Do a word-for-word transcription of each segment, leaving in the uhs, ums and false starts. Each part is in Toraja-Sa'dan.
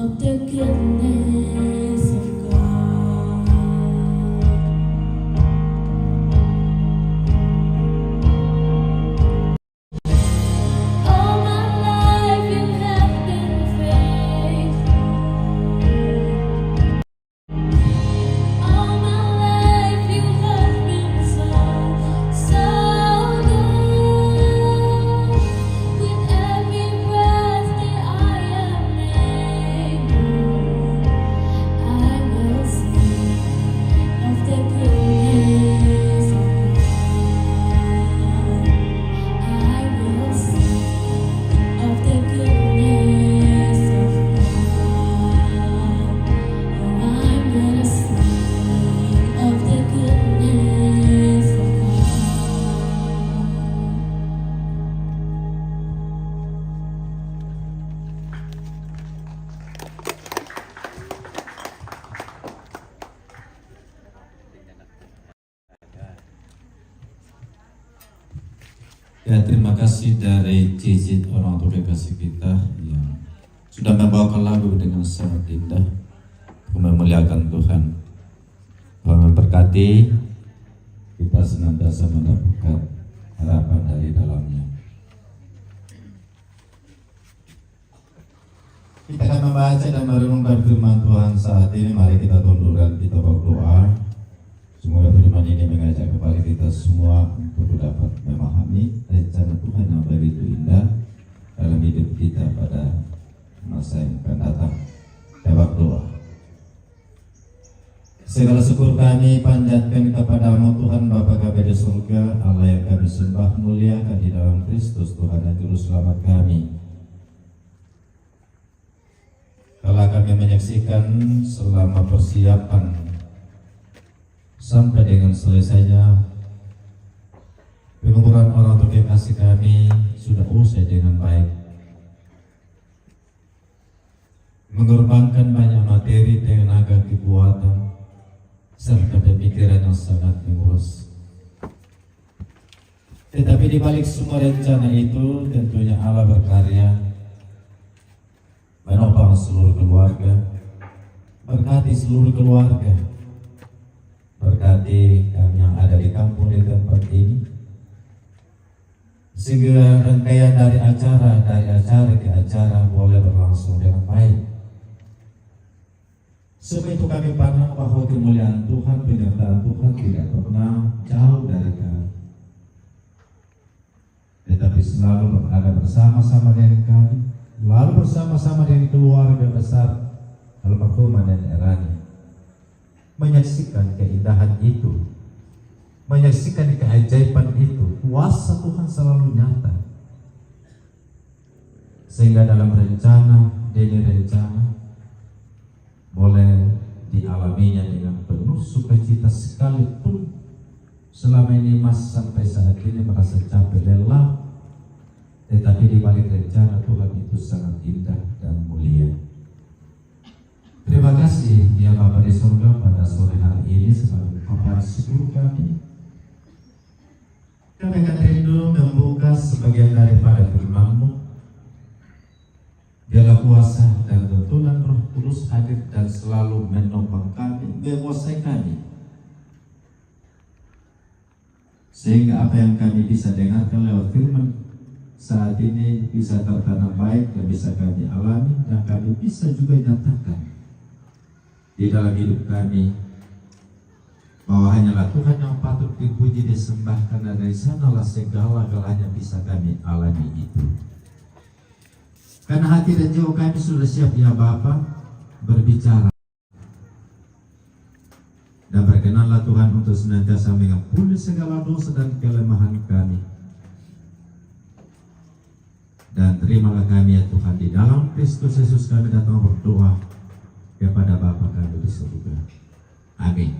of the goodness of God. All my life you have been faithful. All my life you have been so, so good. With every breath that I am able, I will sing of the goodness of God. I will sing of the goodness of God. Oh, I'm gonna sing of the goodness of God. Ya, terima kasih dari Cicit, orang tua kekasih kita yang sudah membawakan lagu dengan sangat indah, memuliakan Tuhan. Tuhan memberkati kita, senantiasa mendapatkan harapan dari dalamnya. Kita akan membaca dan merenungkan firman Tuhan saat ini. Mari kita tunduk dan kita berdoa. Semoga firman ini mengajak kepada kita semua untuk dapat memahami rencana Tuhan yang begitu indah dalam hidup kita pada masa yang akan datang. Kita berdoa. Segala syukur kami panjatkan kepada-Mu, Tuhan Bapa kami di surga, Allah yang kami sembah, muliakan di dalam Kristus, Tuhan dan Juru Selamat kami. Telah kami menyaksikan selama persiapan sampai dengan selesainya penguburan orang tua kekasih kami sudah usai dengan baik. Mengorbankan banyak materi, tenaga, kekuatan, serta pemikiran yang sangat menguras. Tetapi di balik semua rencana itu, tentunya Allah berkarya, menopang seluruh keluarga, berkati seluruh keluarga, berkati kami yang ada di kampung, di tempat ini, sehingga rangkaian dari acara, dari acara ke acara boleh berlangsung dengan baik. Sebab itu kami pandang bahwa kemuliaan Tuhan, penyertaan Tuhan tidak pernah jauh dari kami, tetapi selalu berada bersama-sama dengan kami, lalu bersama-sama dengan keluarga besar almarhumah Nenek Rani, menyaksikan keindahan itu, menyaksikan keajaiban itu. Kuasa Tuhan selalu nyata, sehingga dalam rencana demi rencana boleh dialaminya dengan penuh sukacita, sekalipun selama ini Mas sampai saat ini merasa capek, lelah, tetapi di balik rencana Tuhan itu sangat indah dan mulia. Terima kasih, ya Bapa di surga, pada sore hari ini sebagai ungkapan syukur kami, kami akan rindu membuka sebagian daripada firman-Mu. Biarlah kuasa dan tuntunan Roh Kudus hadir dan selalu menopang kami, menguasai kami, sehingga apa yang kami bisa dengarkan lewat firman saat ini bisa tertanam baik dan bisa kami alami dan kami bisa juga nyatakan di dalam hidup kami, bahwa hanyalah Tuhan yang patut dipuji, disembah, karena dari sanalah segala-galanya bisa kami alami itu. Karena hati dan jiwa kami sudah siap, ya Bapa, berbicara. Dan berkenanlah Tuhan untuk senantiasa mengampuni segala dosa dan kelemahan kami. Dan terimalah kami, ya Tuhan, di dalam Kristus Yesus kami datang berdoa kepada Bapa kami di surga. Amin.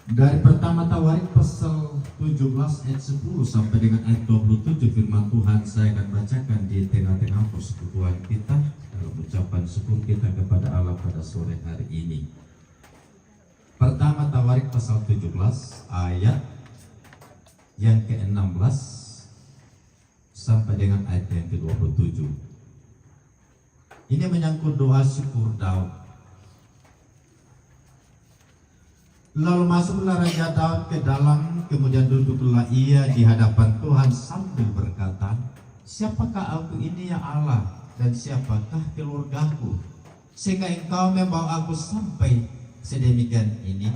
Dari pertama Tawarik pasal tujuh belas ayat sepuluh sampai dengan ayat dua puluh tujuh, firman Tuhan saya akan bacakan di tengah-tengah persekutuan kita dalam ucapan syukur kita kepada Allah pada sore hari ini. Pertama Tawarik pasal tujuh belas ayat yang keenam belas sampai dengan ayat yang kedua puluh tujuh. Ini menyangkut doa syukur Daud. Lalu masuklah Raja Daud ke dalam, kemudian duduklah ia di hadapan Tuhan sambil berkata, "Siapakah aku ini, ya Allah, dan siapakah keluargaku, sehingga Engkau membawa aku sampai sedemikian ini?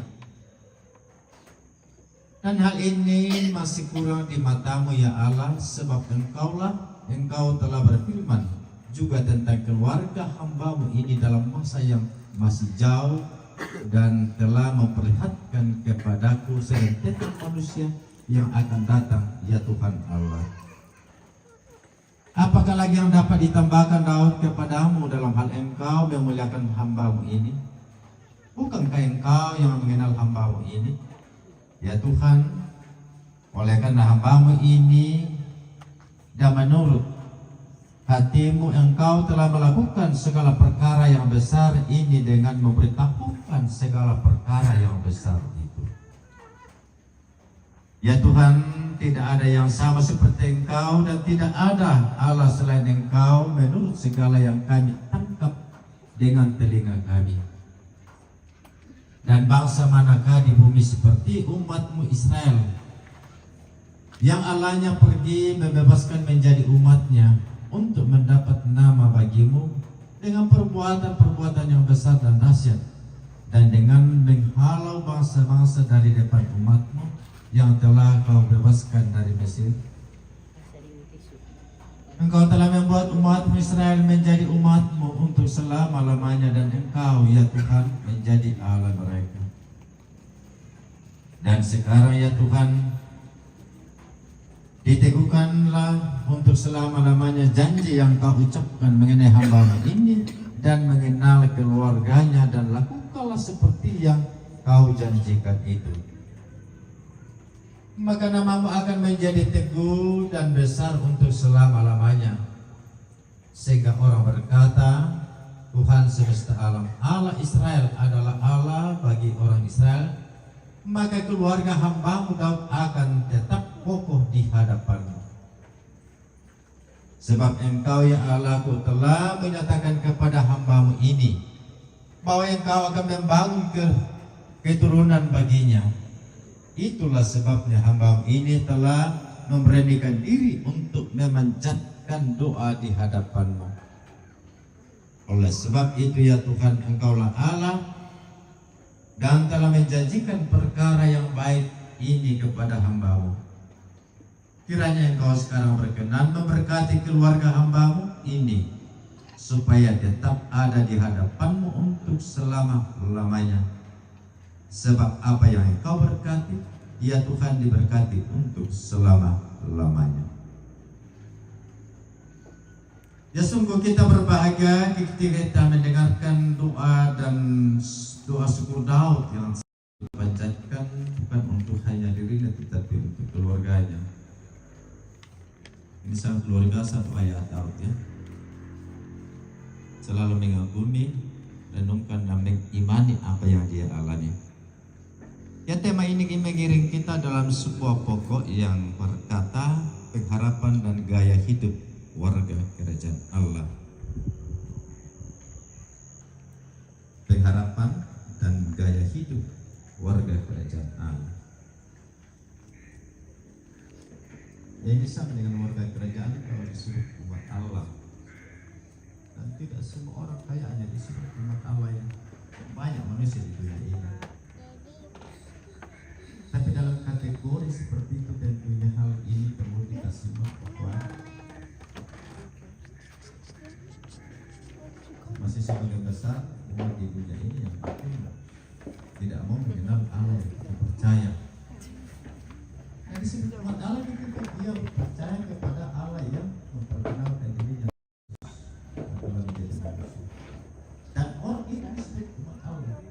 Dan hal ini masih kurang di matamu, ya Allah, sebab Engkaulah, Engkau telah berfirman juga tentang keluarga hambamu ini dalam masa yang masih jauh, dan telah memperlihatkan kepadaku serentetan manusia yang akan datang, ya Tuhan Allah. Apakah lagi yang dapat ditambahkan Daud kepadamu dalam hal Engkau memuliakan hambamu ini? Bukankah Engkau yang mengenal hambamu ini, ya Tuhan? Oleh karena hambamu ini dan menurut hatimu, Engkau telah melakukan segala perkara yang besar ini dengan memberitahukan segala perkara yang besar itu. Ya Tuhan, tidak ada yang sama seperti Engkau dan tidak ada Allah selain Engkau, menurut segala yang kami tangkap dengan telinga kami. Dan bangsa manakah di bumi seperti umatmu Israel, yang Allahnya pergi membebaskan menjadi umatnya untuk mendapat nama bagimu dengan perbuatan-perbuatan yang besar dan dahsyat, dan dengan menghalau bangsa-bangsa dari depan umatmu yang telah kau bebaskan dari Mesir? Engkau telah membuat umatmu Israel menjadi umatmu untuk selama-lamanya, dan Engkau, ya Tuhan, menjadi Allah mereka. Dan sekarang, ya Tuhan, diteguhkanlah untuk selama-lamanya janji yang Kau ucapkan mengenai hambamu ini dan mengenal keluarganya, dan lakukanlah seperti yang Kau janjikan itu. Maka namamu akan menjadi teguh dan besar untuk selama-lamanya. Sehingga orang berkata, "Tuhan semesta alam, Allah Israel, adalah Allah bagi orang Israel, maka keluarga hambamu Daud akan tetap kokoh di hadapanmu." Sebab Engkau, ya Allahku, telah menyatakan kepada hambamu ini bahwa Engkau akan membangun ke keturunan baginya. Itulah sebabnya hambamu ini telah memberanikan diri untuk memanjatkan doa di hadapanmu. Oleh sebab itu, ya Tuhan, Engkaulah Allah dan telah menjanjikan perkara yang baik ini kepada hambamu. Kiranya Engkau sekarang berkenan memberkati keluarga hambamu ini, supaya tetap ada di hadapanmu untuk selama-lamanya. Sebab apa yang Engkau berkati, ya Tuhan, diberkati untuk selama-lamanya. Ya, sungguh kita berbahagia ketika kita mendengarkan doa dan s-, doa syukur Daud yang dipanjatkan bukan untuk hanya dirinya, tetapi untuk keluarganya. Ini sangat luar biasa doa ya Daud ya. Selalu mengagumi, renungkan, dan mengimani apa yang dia alami. Ya, tema ini mengiring kita dalam sebuah pokok yang berkata pengharapan dan gaya hidup warga kerajaan Allah. Pengharapan dan gaya hidup warga kerajaan Allah. Ya, ini sama dengan warga kerajaan kalau disebut umat Allah. Dan tidak semua orang kayaknya disebut umat Allah yang banyak manusia di dunia ini. Tapi dalam kategori seperti itu, tentunya hal ini perlu kita simak bahwa masih sebagian besar umat di dunia ini yang mungkin tidak mau mengenal Allah yang kita percaya. Yang disebut umat Allah itu dia percaya kepada Allah yang memperkenalkan dirinya. Dan orang ini disebut umat Allah.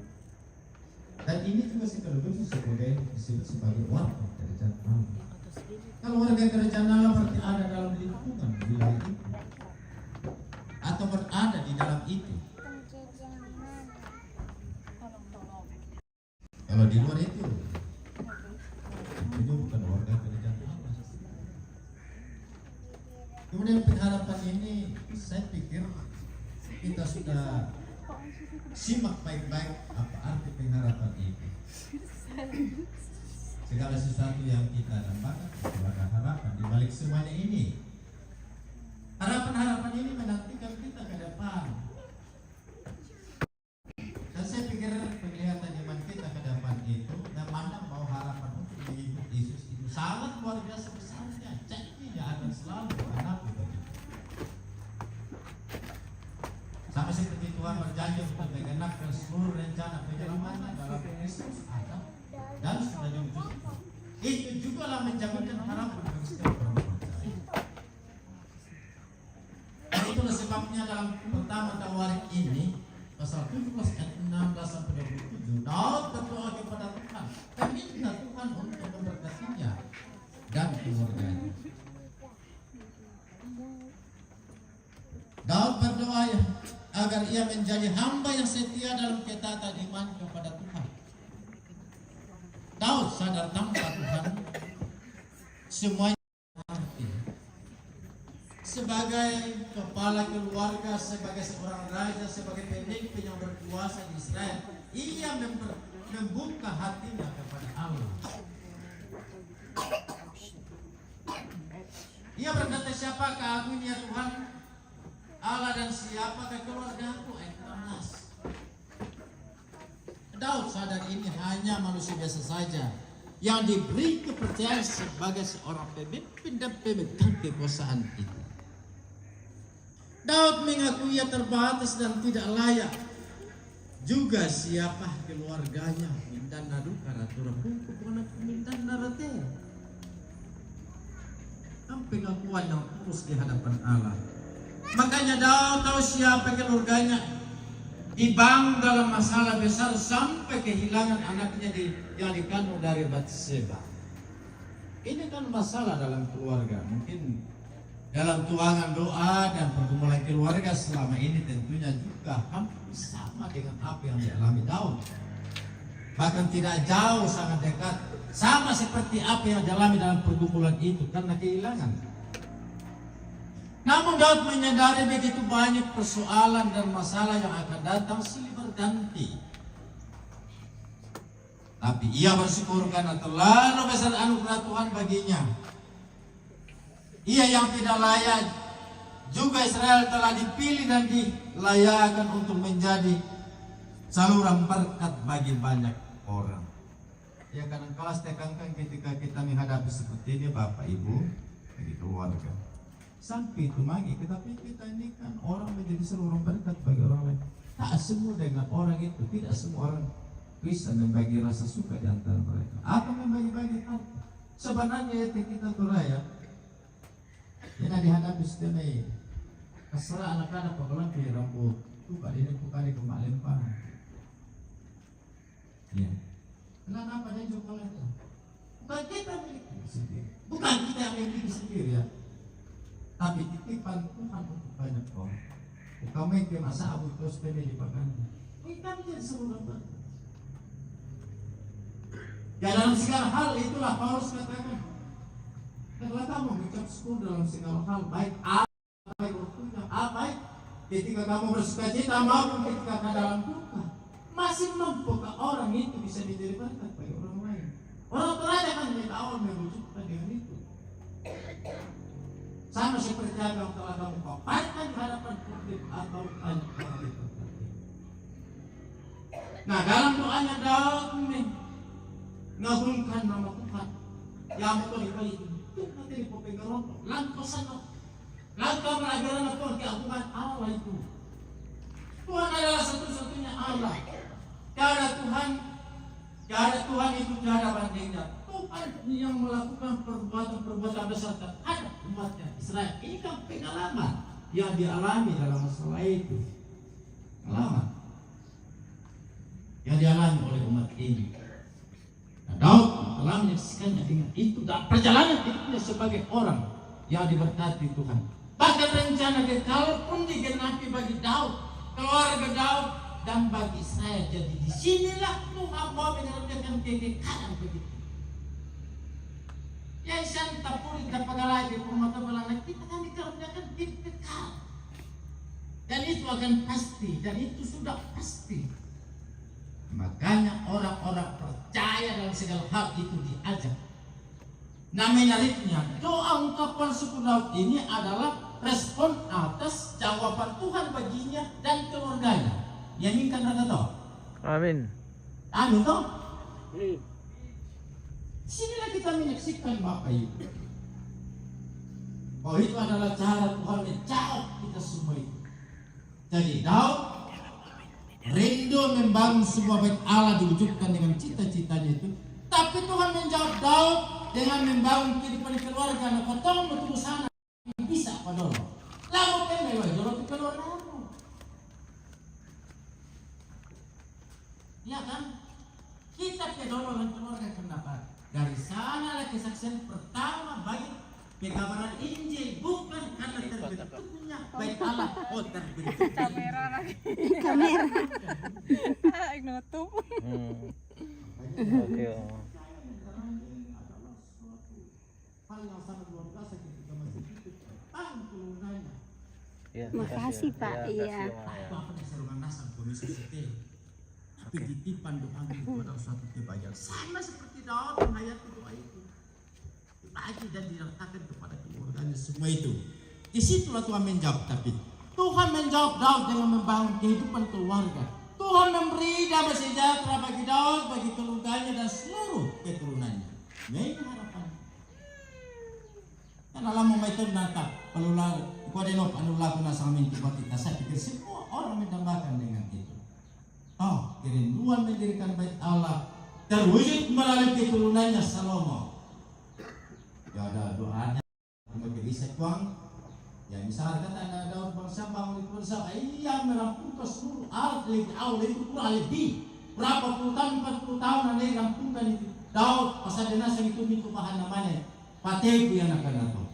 Dan ini juga sekaligus sebagai, disebut sebagai warga kerajaan Allah. Kalau warga kerajaan Allah berarti ada dalam lingkungan wilayah itu atau berada di dalam itu. Kalau di luar itu, itu bukan warga kerajaan Allah. Kemudian pengharapan ini, saya pikir, itu Kita sudah simak baik-baik apa arti pengharapan itu. Segala sesuatu yang kita dambakan itu ada harapan di balik semuanya ini. Harapan-harapan ini menantikan kita ke depan. Dan saya pikir penglihatan iman kita ke depan itu memandang bahwa harapan untuk mengikut Yesus itu sangat luar biasa besarnya. Janjinya akan selalu menghadapi begitu. Sama seperti Tuhan berjanji untuk menggenapkan seluruh rencana penyelamatnya dalam Kristus ada dan sudah diwujudkan. Itu jugalah menjaminkan harapan bagi setiap orang percaya. Itulah sebabnya dalam pertama Tawarik ini, pasal tujuh belas ayat enam belas sampai dua puluh tujuh, Daud berdoa kepada Tuhan, meminta Tuhan untuk memberkatinya dan keluarganya. Daud berdoa, ya, agar ia menjadi hamba yang setia dalam ketaatan iman kepada Tuhan. Daud sadar tanpa Tuhan, semuanya arti. Sebagai kepala keluarga, sebagai seorang raja, sebagai pemimpin yang berkuasa di Israel, ia memper- membuka hatinya kepada Allah. Ia berkata, "Siapakah aku ini, ya Tuhan Allah, dan siapakah keluargaku?" Ayat enam belas. Daud sadar ini hanya manusia biasa saja yang diberi kepercayaan sebagai seorang pemimpin dan pemegang kekuasaan itu. Daud mengaku ia terbatas dan tidak layak. Juga siapa keluarganya, mindan naduka ratura pungku pona mindan narate. Kan pengakuan yang tulus di hadapan Allah. Makanya Daud tahu siapa keluarganya dibangun dalam masalah besar sampai kehilangan anaknya di, yang dikandung dari Batseba. Ini kan masalah dalam keluarga. Mungkin dalam tuangan doa dan pergumulan keluarga selama ini tentunya juga hampir sama dengan apa yang dialami Daud. Bahkan tidak jauh, sangat dekat. Sama seperti apa yang dialami dalam pergumulan itu karena kehilangan. Namun Daud menyadari begitu banyak persoalan dan masalah yang akan datang silih berganti. Tapi ia bersyukur karena terlalu besar anugerah Tuhan baginya. Ia yang tidak layak, juga Israel telah dipilih dan dilayakkan untuk menjadi saluran berkat bagi banyak orang. Ya, kadang-kala saya tekankan ketika kita menghadapi seperti ini, Bapak Ibu, bagi keluarga. Sampai itu lagi, tetapi kita ini kan orang menjadi saluran berkat bagi orang lain. Tak semua dengan orang itu, tidak semua orang Kristen membagi rasa suka di antara mereka. Atau membagi-bagi harta. Sebenarnya itu kita tuh raya. Kita dihadapi setiap hari. Kasara anak-anak pakalan pi rambu tuka ini bukan di kembali. Ya. Kenapa dia juga itu? Bukan kita miliki sendiri. Bukan kita yang miliki sendiri, ya. Tapi titipan Tuhan untuk banyak orang. Bukan main ke masa abu terus pede di pakan. Kita menjadi seluruh. Ya, dalam segala hal itulah Paulus katakan. Kalau kamu mengucap syukur dalam segala hal, baik apa baik waktunya, ah, baik ketika kamu bersuka cita maupun ketika kamu dalam duka, masih mampukah orang itu bisa menjadi berkat bagi orang lain? Orang tua aja kan tidak tahu mewujudkan dengan itu. Sama seperti apa yang telah kamu paparkan di hadapan publik atau banyak orang itu. Nah, dalam doanya Daud ini ngagungkan nama Tuhan. Yang betul itu, itu nanti di Popeng Gerontong. Langkosan Lalu kamu ajaran apa keagungan Allah itu? Tuhan adalah satu-satunya Allah. Tiada Tuhan, tiada Tuhan itu tiada bandingnya. Tuhan yang melakukan perbuatan-perbuatan besar terhadap umatnya Israel. Ini kan pengalaman yang dialami dalam masalah itu. Pengalaman yang dialami oleh umat ini. Nah, Daud telah menyaksikannya dengan itu dalam perjalanan hidupnya sebagai orang yang diberkati Tuhan. Bahkan rencana kekal pun digenapi bagi Daud, keluarga Daud, dan bagi Israel. Jadi di sinilah Tuhan mau mengerjakan kekekalan begitu. Yang saya tak boleh dapat lagi rumah tangga kita kan dikerjakan di kekal. Dan itu akan pasti, dan itu sudah pasti. Makanya orang-orang percaya dalam segala hal itu diajak. Nah, menariknya, doa ungkapan syukur Daud ini adalah respon atas jawaban Tuhan baginya dan keluarganya. Ya, minta kata toh. Amin. Amin toh. Sinilah kita menyaksikan, Bapak Ibu, bahwa itu adalah cara Tuhan menjawab kita semua itu. Jadi Daud rindu membangun sebuah bait Allah diwujudkan dengan cita-citanya itu. Tapi Tuhan menjawab Daud dengan membangun kehidupan keluarga, anak potong betul sana bisa padolo. Lalu kan mewah jorok keluarga aku. Ya kan? Kita pedolo dan keluarga kenapa? Dari sanalah kesaksian pertama bagi pekabaran Injil, bukan karena terbentuknya bait Allah, oh terbentuk. Kamera lagi. Kamera. Ah, nutup. Hmm. Oke. Oh. Hal yang sangat luar biasa ketika masih hidup, tahu keluarganya. Ya, Makasih, Pak. Ya, Iya. kasih, Oma, ya. Apa nih seru nasa komisi setir? Tapi titipan doa itu adalah suatu kebahagiaan, sama seperti Daud menghayati doa itu. Dibagi dan diletakkan kepada keluarganya semua itu. Disitulah Tuhan menjawab, tapi Tuhan menjawab Daud dengan membangun kehidupan keluarga. Tuhan memberi damai sejahtera bagi Daud, bagi keluarganya dan seluruh keturunannya. Nah, ini harapan. Karena lama mai itu nata pelula, kode no pelula kuna sang mintu bati, saya pikir semua orang mendambakan dengan itu. Oh, kerinduan mendirikan bait Allah terwujud melalui keturunannya Salomo. Ya ada doanya. Maka bisa tuang. Ya misal kata ada Daud bangsa bangun itu bangsa, iya merampungkan seluruh alat lebih awal itu kurang lebih berapa puluh tahun, empat puluh tahun ada yang rampungkan itu. Daud pasal dia nasa itu itu bahan namanya pateku yang akan datang.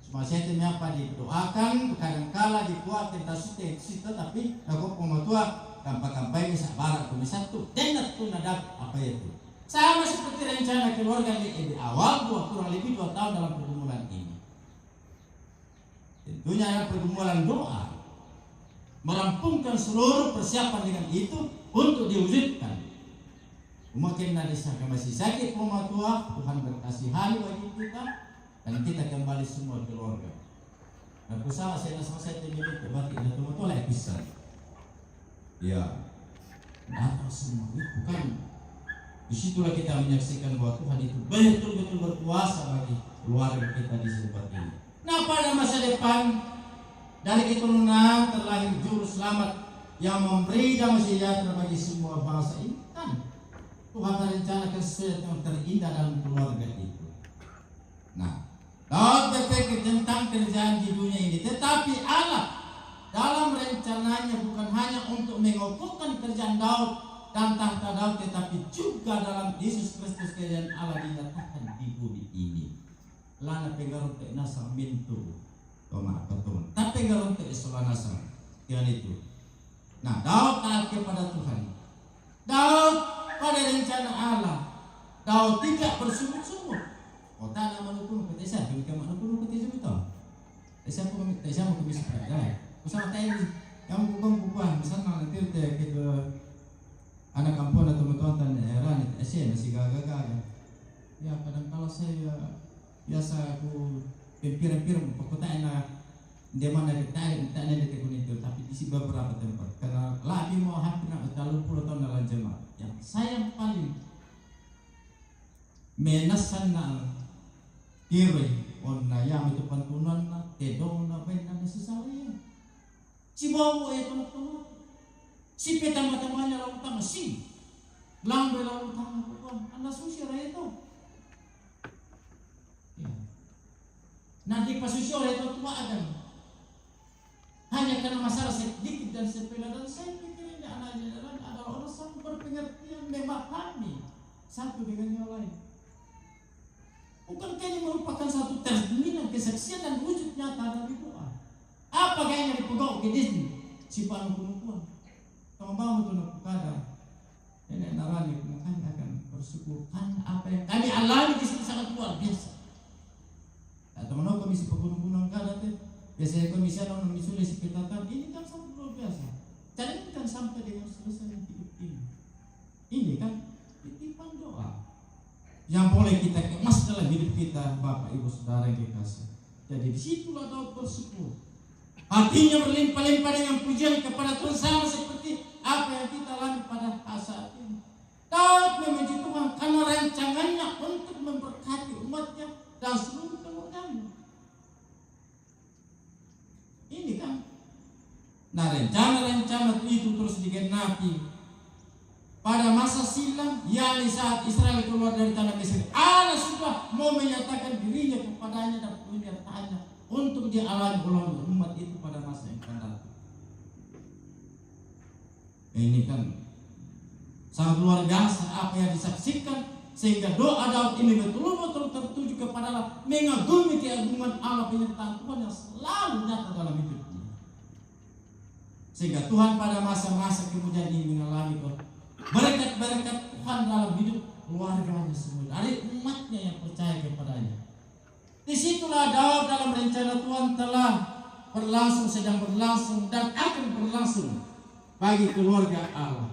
Semasa itu apa didoakan, kadangkala dibuat tentang sute sita, tapi aku pematua kampai-kampai ini sabar aku satu dengar tu nadab apa itu. Sama seperti rencana keluarga di, di awal dua kurang lebih dua tahun dalam pergumulan ini. Tentunya dalam pergumulan doa merampungkan seluruh persiapan dengan itu untuk diwujudkan. Mungkin nanti saya masih sakit pematua, Tuhan berkasih hati bagi kita dan kita kembali semua keluarga. Nah, usaha saya nasa saya tidak itu mati dan teman-teman bisa. Ya. Nah, semua itu kan disitulah kita menyaksikan bahwa Tuhan itu betul-betul berkuasa bagi keluarga kita di tempat ini. Nah, pada masa depan dari keturunan terlahir juru selamat yang memberi damai sejahtera bagi semua bangsa ini kan Tuhan merencanakan sesuatu yang terindah dalam keluarga itu. Nah, Daud berpikir tentang kerjaan di dunia ini, tetapi Allah dalam rencananya bukan hanya untuk mengukuhkan kerjaan Daud dan tahta Daud, tetapi juga dalam Yesus Kristus kerjaan Allah dinyatakan di bumi ini. Lana pengaruh tak nasa mintu toma patung, tapi pengaruh tak isola nasa. Yang itu. Nah, Daud taat kepada Tuhan. Daud pada rencana Allah. Daud tidak bersungut-sungut. Kota nama nukun kota isa, kami kama nukun kota isa betul. Isa pun tak isa mau kami sepakat. Usah tak ini. Kamu bukan bukan misalnya nanti kita anak kampung atau teman-teman era ni tak isa masih gagal-gagal. Ya kadang kalau saya biasa aku pempir-pempir pakutai na dia mana kita tak ada di tekun itu, tapi di si beberapa tempat karena lagi mau hampir nak talu puluh tahun dalam jemaat yang saya paling menasan na kiri on na yang itu pantunan na tedong na ben na sesal ya. Si bawa itu na tuh si petama-tamanya lalu tama si lambe lalu tama bukan anda susi raya itu. Ya. Nah, di pasisi oleh itu tua akan hanya karena masalah sedikit dan sepele dan saya pikir ini anak jalan adalah orang sangat berpengertian memahami satu dengan yang lain. Bukankah ini merupakan satu cerminan kesaksian dan wujud nyata dari doa? Apa gaya yang dipegang ke Disney? Si panu kunukuan. Tama bawa tu nak kada. Nenek narani makanya akan bersyukur karena apa yang kami alami di sini sangat luar biasa. Tak teman kami si pegunung-gunung kada tu. Biasanya kalau misalnya orang misalnya sekitar ini kan sangat luar biasa. Jangankan sampai dengan selesai hidup ini. Ini kan titipan doa yang boleh kita kemas dalam hidup kita, Bapak, Ibu, Saudara yang kekasih. Jadi disitulah Daud bersyukur. Hatinya berlimpah-limpah dengan pujian kepada Tuhan, sama seperti apa yang kita alami pada saat ini. Daud memuji Tuhan karena rancangannya untuk memberkati umatnya dan seluruh keluarganya. Ini kan. Nah, rencana-rencana itu terus digenapi. Pada masa silam, yakni saat Israel keluar dari tanah Mesir, Allah sudah mau menyatakan dirinya kepadanya dan penyertaannya untuk dialami oleh umat itu pada masa yang akan datang. Ini kan sangat luar biasa apa yang disaksikan, sehingga doa Daud ini betul-betul tertuju kepada Allah, mengagumi keagungan Allah, penyertaan Tuhan yang selalu nyata dalam hidupnya. Sehingga Tuhan pada masa-masa kemudian ini mengalami berkat-berkat Tuhan dalam hidup keluarganya semua, dari umatnya yang percaya kepadanya. Disitulah Daud dalam rencana Tuhan telah berlangsung, sedang berlangsung, dan akan berlangsung bagi keluarga Allah.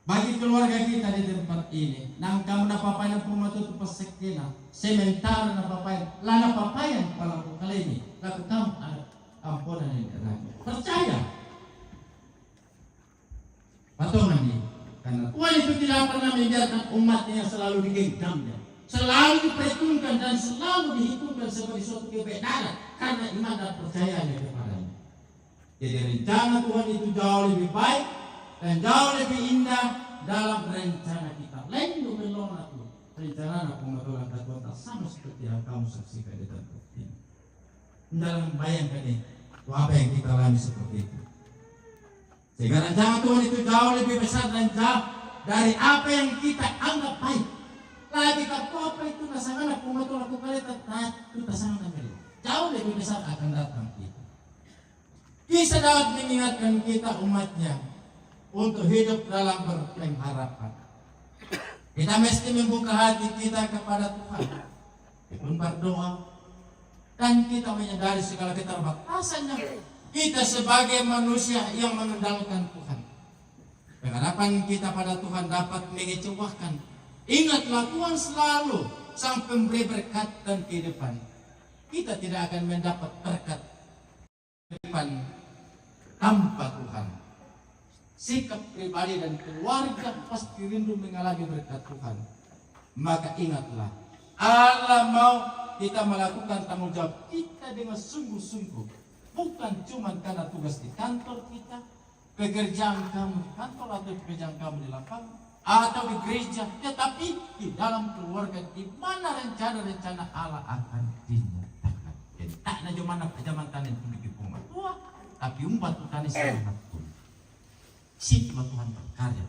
Bagi keluarga kita di tempat ini, nang kamu na papaina puma tutu pasekena, sementara na papaina, la na papaina pala bukalemi, laku kamu ada ampunan yang terakhir. Percaya. Patongan ini, karena Tuhan itu tidak pernah membiarkan umatnya yang selalu digenggamnya, selalu diperhitungkan dan selalu dihitungkan sebagai suatu kebenaran karena iman dan percayanya kepadanya. Jadi rencana Tuhan itu jauh lebih baik dan jauh lebih indah dalam rencana kita. Lain do melona tu rencana na pematuran Tuhan tak sama seperti yang kamu saksikan di tempat ini. Dalam bayangkan ini, apa yang kita alami seperti itu. Sehingga rencana Tuhan itu jauh lebih besar dan jauh dari apa yang kita anggap baik. Lagi apa itu nasangana pematuran Tuhan itu tak itu tasangana meli. Jauh lebih besar akan datang itu. Kisah Daud mengingatkan kita umatnya untuk hidup dalam berpengharapan. Kita mesti membuka hati kita kepada Tuhan. Pun berdoa, dan kita menyadari segala keterbatasannya. Kita sebagai manusia yang mengandalkan Tuhan. Pengharapan kita pada Tuhan dapat mengecewakan. Ingatlah Tuhan selalu sang pemberi berkat dan kehidupan. Kita tidak akan mendapat berkat kehidupan tanpa Tuhan. Sikap pribadi dan keluarga pasti rindu mengalami berkat Tuhan. Maka ingatlah, Allah mau kita melakukan tanggung jawab kita dengan sungguh-sungguh. Bukan cuma karena tugas di kantor kita, pekerjaan kamu di kantor atau pekerjaan kamu di lapangan, atau di gereja, tetapi di dalam keluarga di mana rencana-rencana Allah akan dinyatakan. Jadi, tak na jaman apa jaman tani itu bikin pematua, tapi umpat tani selamat pun. Situlah Tuhan berkarya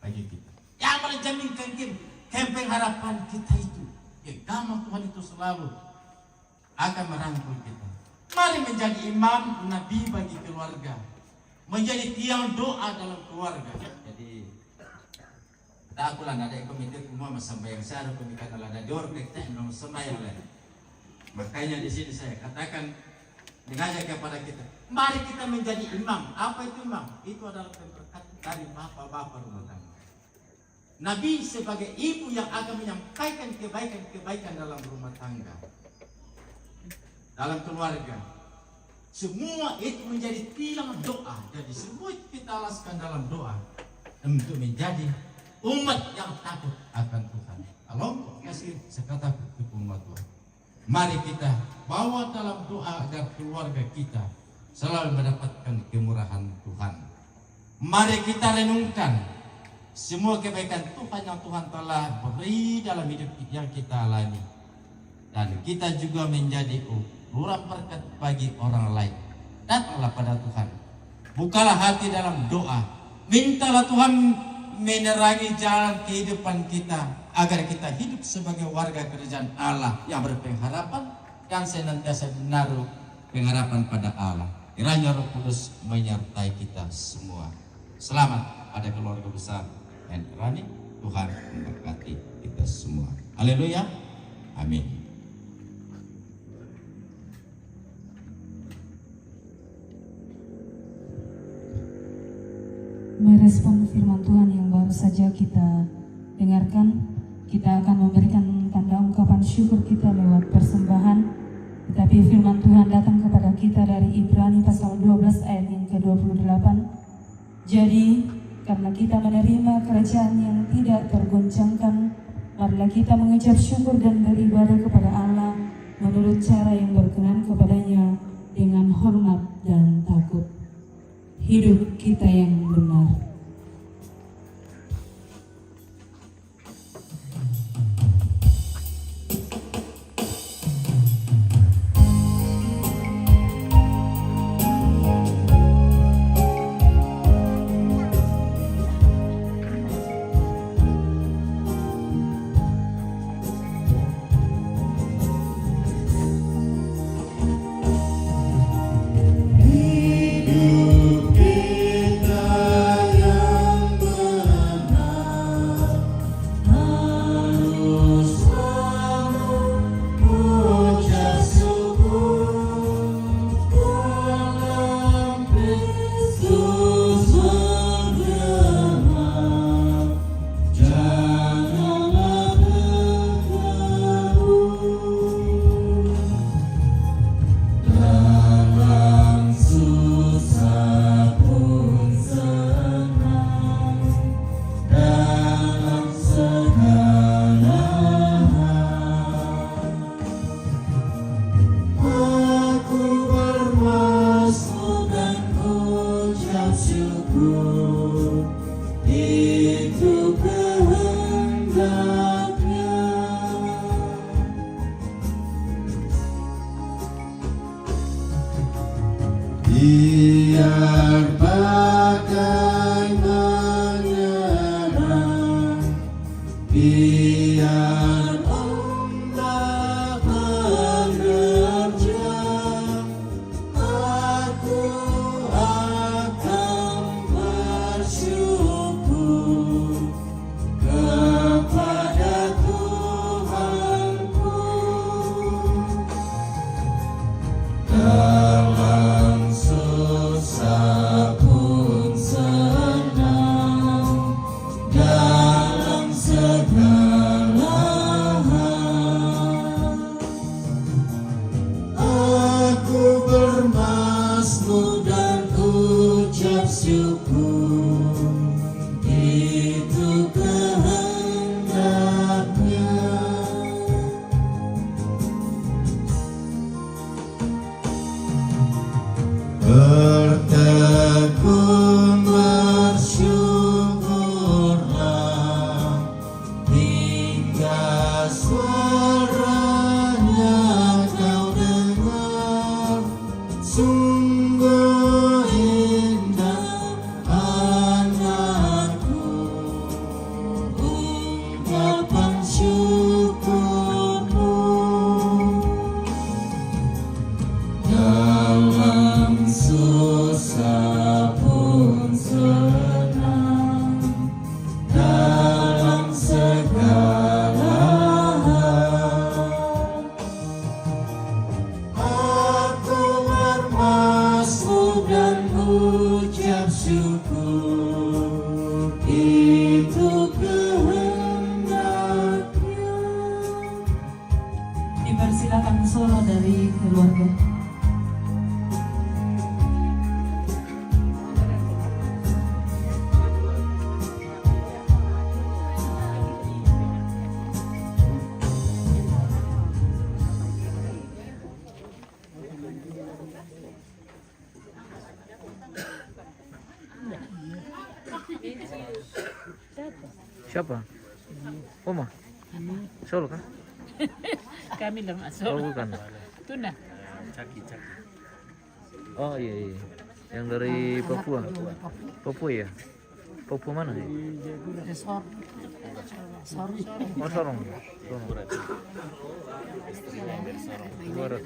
bagi kita. Yang menjamin kengkin, kempeng harapan kita itu. Ya, kamu Tuhan itu selalu akan merangkul kita. Mari menjadi imam nabi bagi keluarga. Menjadi tiang doa dalam keluarga. Jadi, tak akulah ada komite semua sama sembahyang saya ada komite kalau ada jor kita yang sembahyang lah. Makanya di sini saya katakan, mengajak kepada kita, mari kita menjadi imam. Apa itu imam? Itu adalah pemberkatan dari bapak-bapak rumah tangga. Nabi sebagai ibu yang akan menyampaikan kebaikan-kebaikan dalam rumah tangga, dalam keluarga. Semua itu menjadi tiang doa. Jadi semua itu kita alaskan dalam doa untuk menjadi umat yang takut akan Tuhan. Kalau kasih sekata ke umat Tuhan. Mari kita bawa dalam doa agar keluarga kita selalu mendapatkan kemurahan Tuhan. Mari kita renungkan semua kebaikan Tuhan yang Tuhan telah beri dalam hidup yang kita alami. Dan kita juga menjadi ukuran berkat bagi orang lain. Datanglah pada Tuhan. Bukalah hati dalam doa. Mintalah Tuhan menerangi jalan kehidupan kita agar kita hidup sebagai warga kerajaan Allah yang berpengharapan dan senantiasa menaruh pengharapan pada Allah. Kiranya Roh Kudus menyertai kita semua. Selamat pada keluarga besar N Rani. Tuhan memberkati kita semua. Haleluya. Amin. Respon firman Tuhan yang baru saja kita dengarkan, kita akan memberikan tanda ungkapan syukur kita lewat persembahan. Tetapi firman Tuhan datang kepada kita dari Ibrani pasal dua belas ayat yang kedua puluh delapan. Jadi, karena kita menerima kerajaan yang tidak tergoncangkan, marilah kita mengucap syukur dan beribadah kepada Allah menurut cara yang berkenan kepada-Nya dengan hormat dan takut. Hidup kita yang benar. Dipersilakan solo dari keluarga. Siapa? Oma? Solo kah? Kami lah masuk. Oh, bukan. Tuna. Oh, iya, iya. Yang dari Papua. Papua, ya? Papua mana, ya? Sor-, Sorong. Oh, Sorong. Sorong. Barat.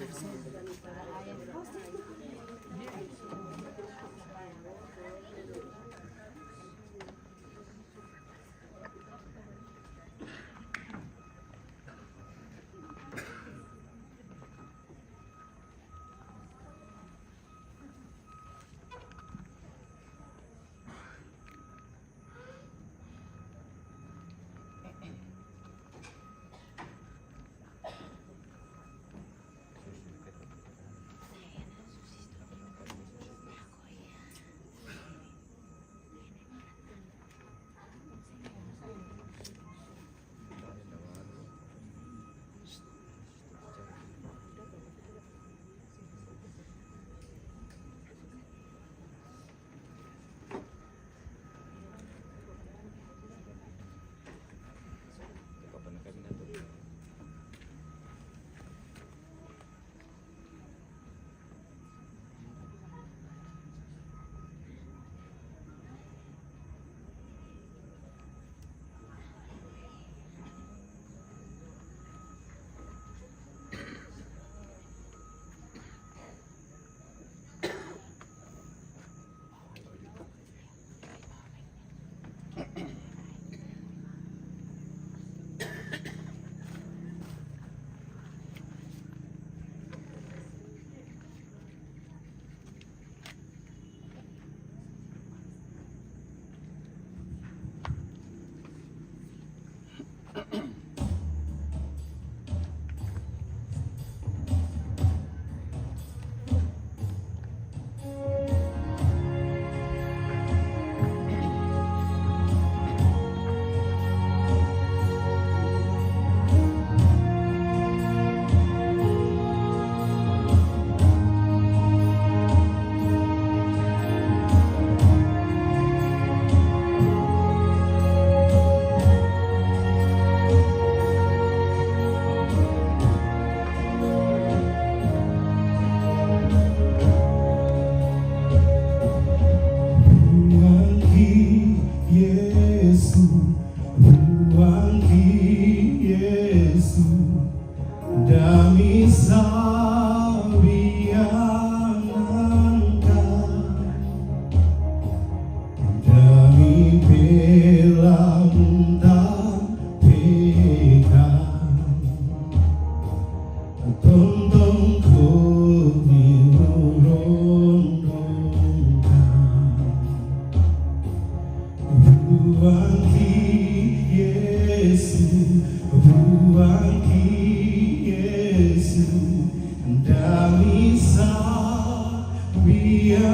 Dami sabiangan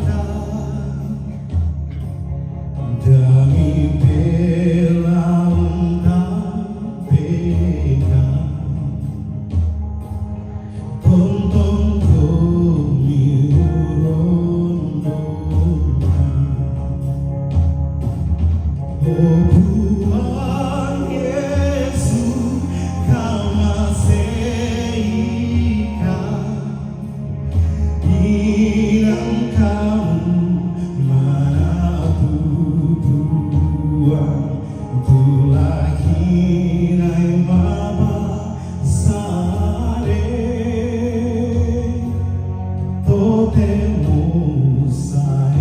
ka, dami belaung ka peka, tontong ko miuron-uron. O Tuhan Yesus, kau masih ikan, inang kamu mana bubuang, tulak hinai mabasare, totemo saela.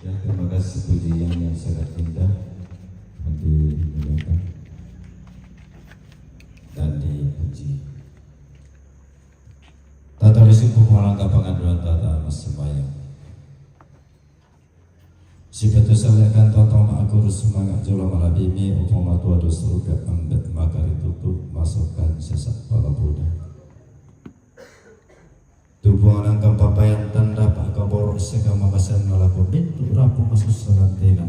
Ya, terima kasih pujian yang sangat indah, dimuliakan dan dipuji. Tata risi pupulang ka pangaduan tata masambayang. Sipatu salakan tata ma aku sumanga jolo malabimi upama tua do surga ambet makari tutu masukan sesak palabuda. Tubuh nangkang papayan tanda pak kabor sega mamasan malaku pintu rapu masusalan tena.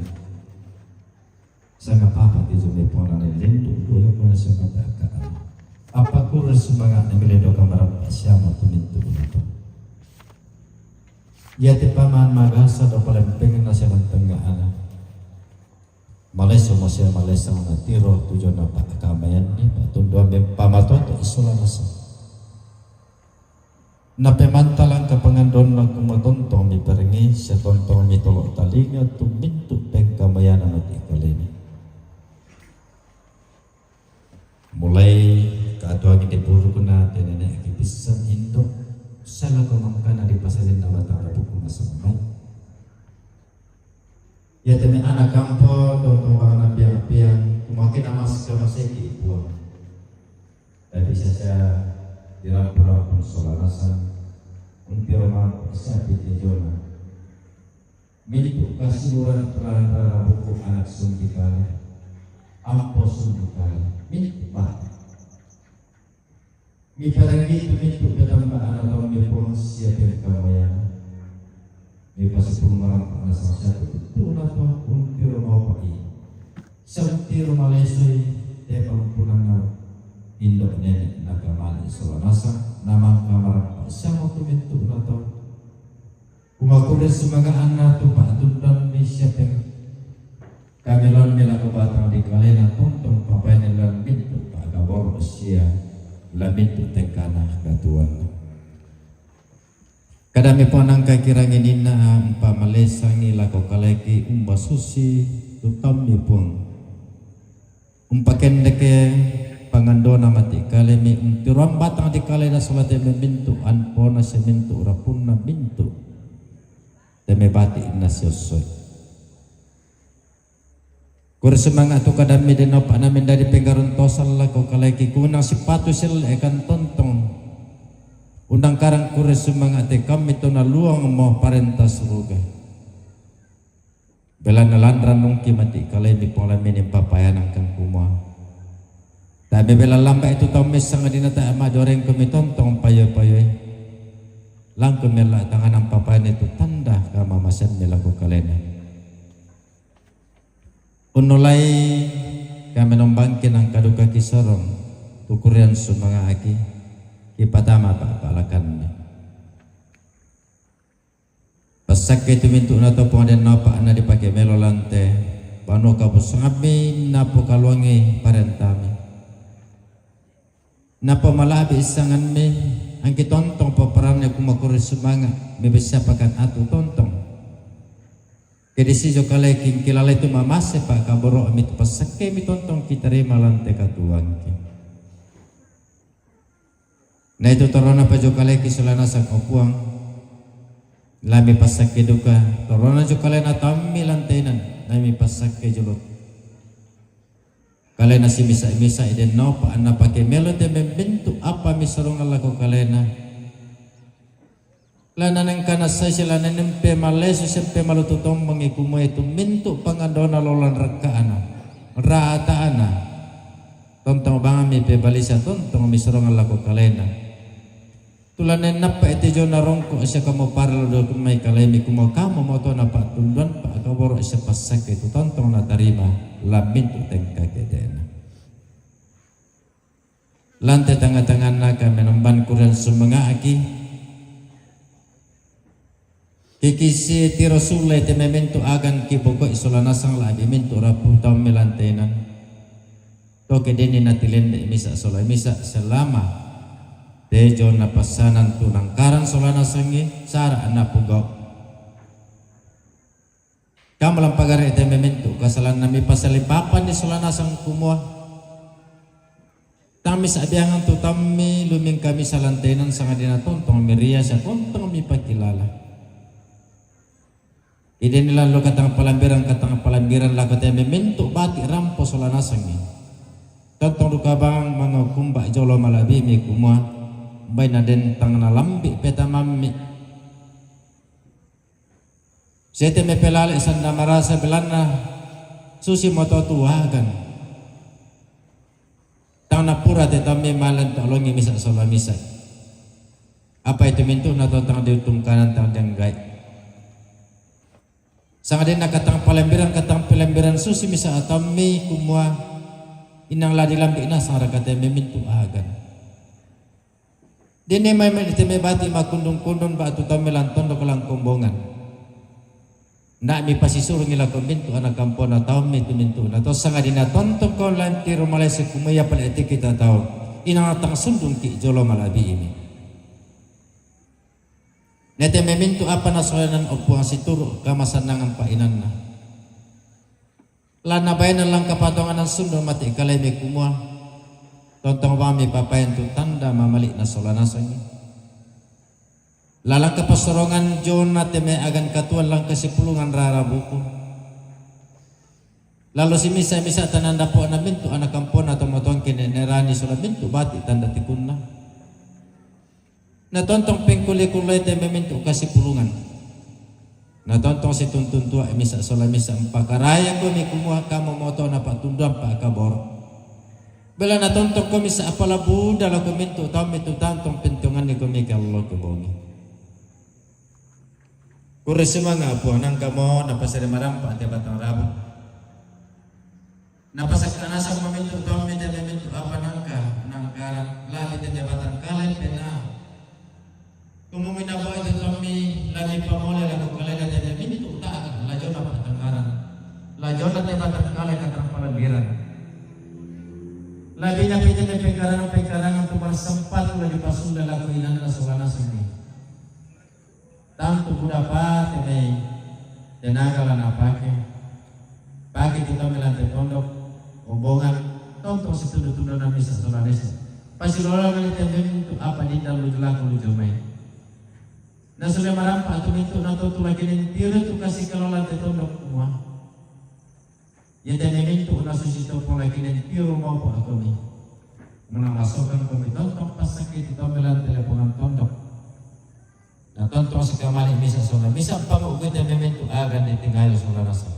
Sanga papa ti jumi ponane lindu doyo pona sanga dakaan. Apa kura sumanga ne meledo kamaran siama tu mintu napa. Ia ti paman magasa do palempengan na siaman tengah ana. Maleso mo sia maleso na tiro tujo na pak kamayan ni pak tunduan pamato to isola masa. Napemantalang ka pangandon na kumatontong mi perengi, setontong mi tolok talinga tumintu pengkamayanan ati kaleni. Mulai katua gede buruk na tenene aki pisan indo, Sala ko mangkana di pasalin na batang rabu ko masambay. Ya teme anak kampo, tongtong bangana piang-piang, kumakin amas ka maseki ipuang. Tapi sasa di rampun-rampun sola nasang, unti romang ko sapi tejona. Mintu kasiluran peran rara buku anak sundikale. Ampo sundikale. Mintu mati. Mi parang itu mintu katamba anak tau mi puang siapa yang kamu ya. Mi pasipul marang anak sama siapa itu na to unti romang pai. Santiro malesoi te pampunanna indo' nene' nakamali sola nasang, namangka marappa' siamo tu mintu'na tau. Kumakure sumanga'anna tu pa'tundanni siapeng. Kamiloanni lako batang dikalena tontong papaini lan mintu' pa'kaboro' sia lan mintu' tengkana katuoanna. Kadami Puang nangka kirangi ninna umpamalesangi lako kaleki umba susi tu taummi Puang. Umpakendeke pangandona mati kalemi untiroang batang di kalena sola te memintu' anpona sia mintu' rapunna mintu' te mebati' na siossoi. Kure sumanga' tu kadammi denno pa'na mendadi penggarung tosan lako kaleki kunang sipatu selle'kan tontong. Undangkarang kure sumanga' te kammi to naluangmo parenta suruga. Belanna lanrannungki mati kalemi Puang lamini papayanangkan kumua. Tabe bela lamba itu taummi sangadina ta madorengkumi tontong payo-payoi. Langkumi ella tanganang papaini tu tanda kamamasemmi lako kalena. Unnulai kami nombangki nangkaduka kisorong, tu kurian sumanga'ki, kipatama pa'palakanni. Passakke tu mintu'na to Puang den naopa'na dipake melo lante, banua kapusangammi napokaluangi parentami. Napamala'bi issangammi, angki tontong paparanne kumakure sumanga', mebessiapakan atu tontong. Kedisijo kaleki kilalai tu mamase pa'kaboro'mi tu passakkemi tontong kitarima lante katuoangki. Na itu torona pajo kaleki sola nasang o Puang, lami passakke duka, torona jo kalena taummi lantainan, lami passakke jolo. Kalena simisa-misa den naopa napake melo te membentuk apa misorong lako kalena. Lana nengkana sai silana nempe malesu sempe malutu tombangi kumue tu mintu' pangandona lolan rakka'na, rata'na. Tontong bangmi pebalisa tontong misorong lako kalena. Tulane nappa ete jona rongko' sia kamu parallu mai kalemi kumua kamu motona pa'tunduan pa'kaboro' sia passakke tu tontong natarima lan mintu' tengka kede'na. Lante tangnga-tangnganna kamenomban kuran sumanga'ki. Kikisi tiro sulle te mementu agan kibokoi sola nasang la'bi mintu' rapu taummi lantainan. Toke denni natilende misa' sola misa' selama tejo napassanan tu nangkarang sola nasangngi sara' napugau'. Kamalang pagare' te mementu kasalanna mipasalipapanni sola nasang kumua. Tang misa'biangang tu taummi lumingka misa' lantainan sangadina tontong miria sia tontong mipakilala. Idenni lallo katang palambirang-katang palambirang lako te mementu bati' rampo sola nasangngi. Tontong duka bang mangakumba jolo mala'bimi kumua, baina den tang nalambi' petamammi. Sete mepelale sanna marasa belanna susi moto tuagan. Tang napura te taummi malan ta'longi misa' sola misa'. Apa itu mintu' na to tang diutungkanan tang dianggai. Sangadinna katang palambirang katang palambirang susi misa' taummi kumua inang la dilambi' nasang raka te memintu' agan. Denne mai te mebati' makundung-kundung ba'tu taummi lan tondok lan kombongan. Nda' mipasisurungi lako mintu' ana' kampona taummi tu mintu'na to sangadinna tontong kau lan tiro malese kumua ia pale' tiki tatau inang tang sundungki jolo mala'bi'imi. Nete memintu' apa nasolenan o Puang situru' kamasannangan pa'inanna. Lanna baine lan kapatonganan sundung mati' kalemi kumua, tontong bangmi papain tu tanda mamali'na sola nasangngi. Lalang kapassorongan jona te me agan katuoan lang kasipulungan rara buku. Lalo simisa-misa tananda po na mintu ana kampona to motoang kene nerani sola mintu bati tanda tikunna. Na tontong pengkuli-kulai te me mintu kasipulungan. Na tontong situntun tua misa sola misa mpakaraya ko mi kumua kamo moto na patunduan pa kabor. Bela na tontong ko misa apala buda lako mintu tau mitu tantong pentongan ni ko mi kallo ke bongi. Kure sumanga Puang nangka mo na pasere marampa te batang rabu. Na pasakka nasa mo mintu tau mi te me mintu apa nangka nangkara lali te me batang kalai pena. Kumumi na bawa itu tau mi lali pamole lako kalai te me mintu taka lajona patangkaran. Lajona te batang kalai katang palambiran. Labi na pite te pengkarangan-pengkarangan tu marsempat laju pasunda lako inanna sola nasang ni. Tantu buda pate mai tenaga la napake. Pake tu kami lantai pondok, ombongan, tontong situndo-tundo na misa sola misa. Pasilola nang te mintu apa dinda luju lako luju mai. Na sule marampa tu mintu na totu lagi nentiro tu kasi kalo lantai pondok kumua. Ia te me mintu na susi to pola kinen tiro mau pa komi. Muna masokan komi tontong pasakiti tomelan telepongan tondok. Na tontong sikamali misa sola misa pangu ugi te me mintu agan ditingayo sola nasa.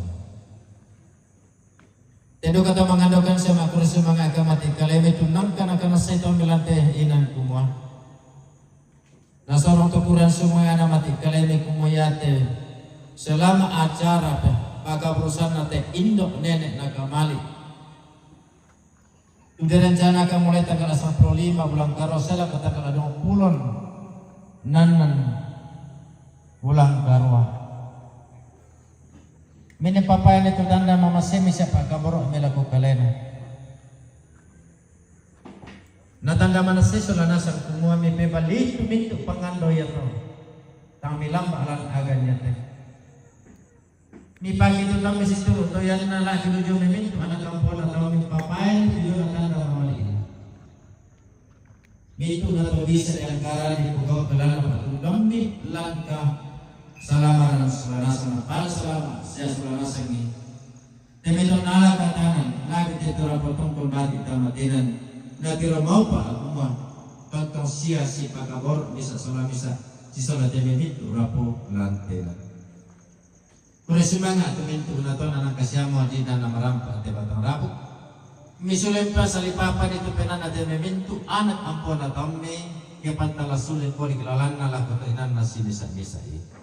Tendo kata mangandokan sama kursi mangaka mati kalai me tunang kana kana sai tomelan te inan kumua. Nasorong tukuran sumangana mati kalai me kumua ia te selama acara pe pakaburusanna te indo nene nakamali. Udah rencana ka mulai tanggal sampulu lima bulan karua sela ke tanggal dua puluh nanan bulan karua. Mene papaene tu tanda mamasemi siapa kaboro melaku kalena. Na tanda manase sola nasang kumua mi pebalitu mintu pangando ia to. Tang mi lamba lan agan ia te. Mi pagi tu tang mi situru to ia na lagi luju mi mintu anak kampona tau mi papaen tu ia na tanda mamali. Mintu na to bisa diangkara di pugau kelana patundang mi langka salamaran sola nasang pal salama sia sola nasang ni. Temeton ala katanan, lagi tetora potong pembati tamatenan, na tiro mau pa aguma, tontong sia si pakabor misa sola misa, si sola teme mintu rapo lantena. Kure sumanga tu mintu na tona nang kasiamo di na marampa te batang rabu. Misulempa salipapa di tu penana teme mintu anak ampona tamme, ke pantala sule koli kelalanna lako to inanna si misa-misa i.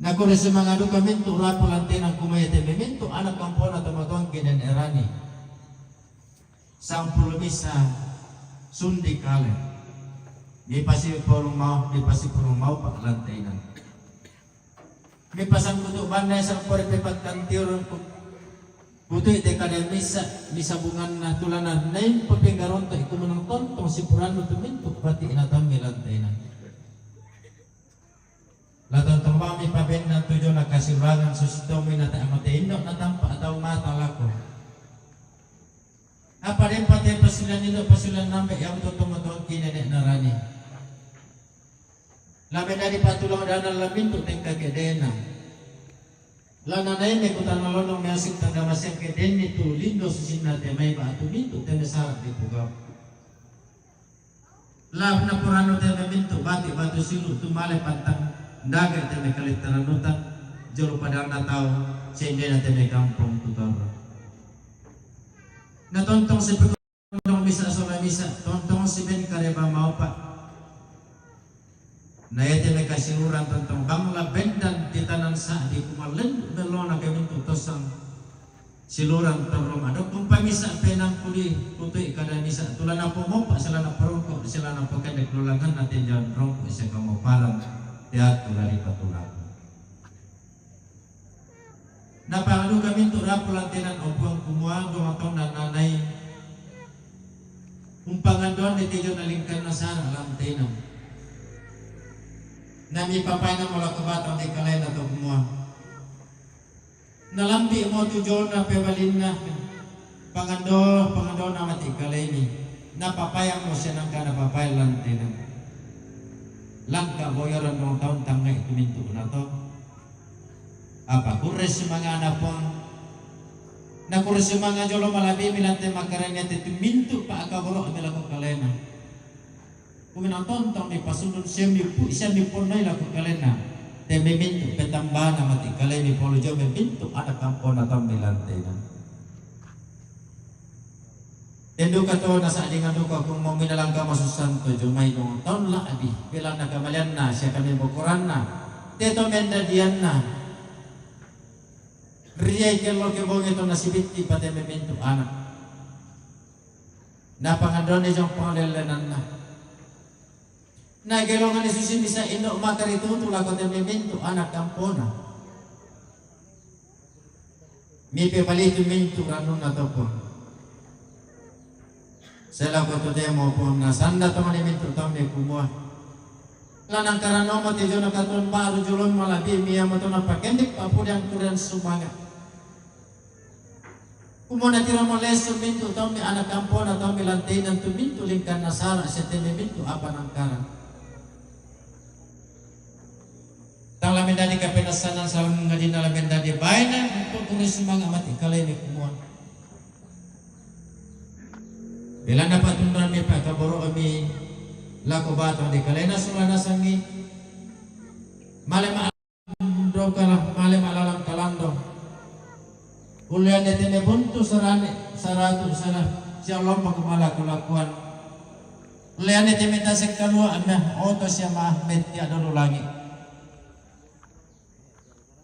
Nakure sumanga duka mintu rapo lantena kumaya te me mintu anak kampona tomatoang kinen erani. Sampulu misa sundi kale. Di pasi porung mau, di pasi porung mau pa lantena. Di pasang kutu banda sampore pepat kantiur kutu ite kada misa, misa bungan na tulana naim pepenggaronto iku menang tontong sipuran tu mintu bati ina tambe lantena. La tontong mami pabenna tujona kasiurangan susitomi na ta amate indo na tampa atau mata lako. Apa dempa te pasilan indo pasilan nambe yang tontong matoki nenek narani. La mendadi patulang dana la mintu tengka kedena. La nanaine kutana lonong measik tangga masiang kedeni tu lindo susinna te mai batu mintu tene sarak di pugau. La na puranu teme mintu bati batu silu tu male pantang daga teme kalittaranuta jolo padang na tau sendena teme kampung tutor. Na tontong si pekondong misa sola misa tontong si ben kareba mau pa. Na ya teme kasiuran tontong bangla bendan titanan sa di kumalen melona ke mintu tosang. Siluran terrong adok kumpa misa penang kuli kutui kada misa tulana pomompa selana perungkok selana pekendek lulangan na tenjan rongkok sekamoparan teatu dari patulang. Na pangaduka mintu rapu lantenan opuang kumua dua tong na nanai umpangan doan di tejo na lingkan na sana lantenan. Nami papaina mola kebatang di kalai na to kumua. Nalambi mo tu jona pebalinna pangando pangando na mati kaleni na papayang mo senangka na papayang lantena. Langka boyoran dong taon tangngai tu mintu na to. Apa kurre sumanga na Puang? Na kurre sumanga jolo malabi mi lante makaranya te tu mintu pa akaboro mi lako kalena. Kuminang tontong mi pasundun semi pu semi ponnai lako kalena. Te mi mintu petambana mati kalemi polo jo mi mintu anak kampona tau mi lantena. Tenduka to nasa'dingan duka kumua minalangka masusanto jomai dong taon la'bi belanna kamalianna sia kami bokoranna, teto mendadianna. Riai kello ke bongi to nasibitti pate memintu anak. Napangandone jong pangalellenanna. Nagelongani susi misa indo maka ritutu lako te memintu anak kampona. Mipe palitu mintu ranunna to Puang. Selako to temo Puang nasanda tongani mintu tamme kumua. Lanang karanomo te jona katuan baru jolon malabi mia motona pakendik papudang kuran sumanga. Kumua natiro mo lesu mintu tamme anak kampona tamme lantainan tu mintu lingkan nasara seteme mintu apa nangkara. Tang lamendadi kapenasanan saun ngadina lamendadi baina untuk kuri sumanga mati kalemi kumua. Belana patunran mi pakaboro mi lako batang di kalena sulana sangi. Male ma doka male malalang kalando. Kuliah ne tene buntu sarane saratu sana sia lomba kumala kulakuan. Kuliah ne tene tasik kalua anna oto sia ma metia dolo langi.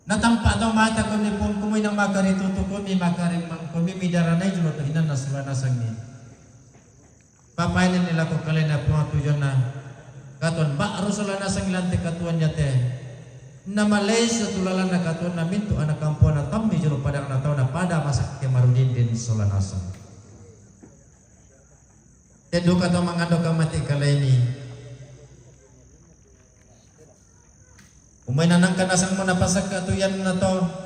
Natampa to mata kumi pung kumi nang makari tutu kumi makari mang kumi midaranai julo to inanna sulana sangi. Papainanni lako kalena Puang tu jona katuan ba'ru sola nasang lante katuan nyate. Namalesu tu lalanna katuanna mintu anak kampona tammi jolo padang na tau na pada masakke marudindin sola nasang. Tenduka to mangando ka mati kaleni. Umai nanangka nasang mo napasakka tu ianna to.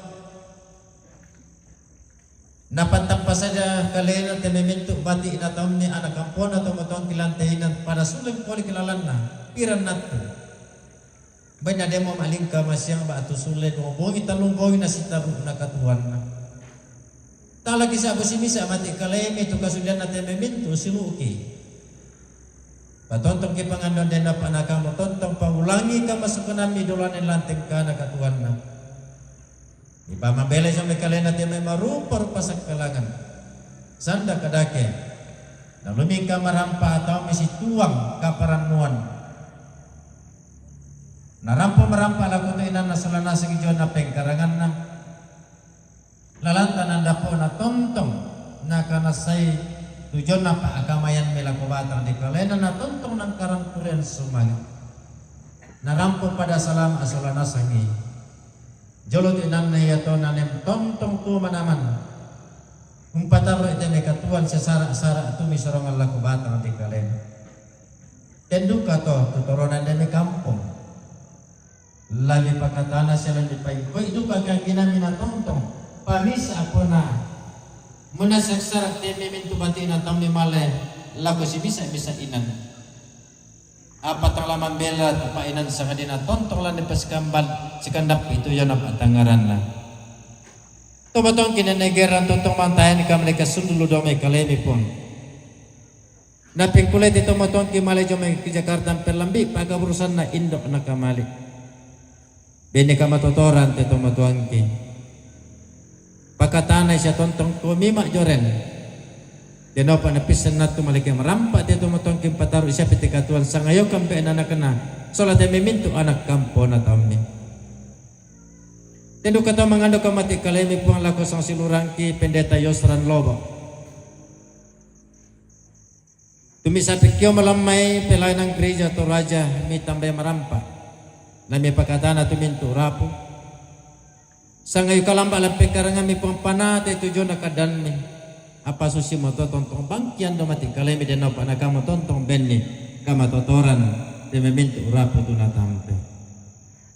Napattappa saja kalena te memintu bati na taunni anak kampona to motongki lantainan pada suleng koli kelalanna piran nattu. Baina demo malingka masiang batu sule dua bongi talung bongi nasitabu na katuanna. Talaki sabu simisa mati kalemi tu kasulianna te memintu siluki. Patontongki pangandon dena panakamu tontong paulangi kamasukanammi dolane lanteng kana katuanna. Ipamabele sami kalena te mai marupa-rupa sakkalangan. Sanda kadake. Nalumingka marampa atau misi tuang kaparannuan. Narampa marampa laku tu inanna sola nasang jona pengkaranganna. Lalanta nandapona tontong nakanassai tu jona pa'akamayan mi lako batang di kalena natontong nangkarang kuren sumanga. Narampo pada salama sola nasangi. Jolo tu inanna iato nanem tontong tu manaman. Umpatarro itene katuan sesara-sara tu misorongan lako batang di kalena. Tenduka to tu toronan demi kampung. Lami pakatana sia lami paingkoi duka kaki nami natontong. Pamisa apona. Muna saksarak temi mintu batina tammi male lako simisa-misa inan. Apa tang la mambela tu painan sangadina tontong la ni pasikambal sikandap itu jona patangaranna. Tobatongki nenegeran tontong mantahen kam leka sundulu dome kalemi pun. Napengkulai te tomatuangki male jome ki Jakarta perlambi pagaburusanna indo nakamali. Bene kamatotoran te tomatuangki. Pakatanai sia tontong ko mima joren. Denopa napissen nattu maleke marampa te tomatuangki pataru sia pete katuan sangayo kampe nanakna. Sola te memintu anak kampona tammi. Tenduka to mangando kamati kalemi Puang lako sang silurangki Pendeta Yosran Lobo. Tumisa pikkio malammai pelayanan gereja Toraja mitambai marampa. Nami pakatana tumintu rapu. Sangayu kalamba lampekarangan mi pampanate tujona kadanmi. Apa susi moto tontong bangkian do mati kalemi deno panakamu tontong benni kamatotoran te memintu rapu tunatampe.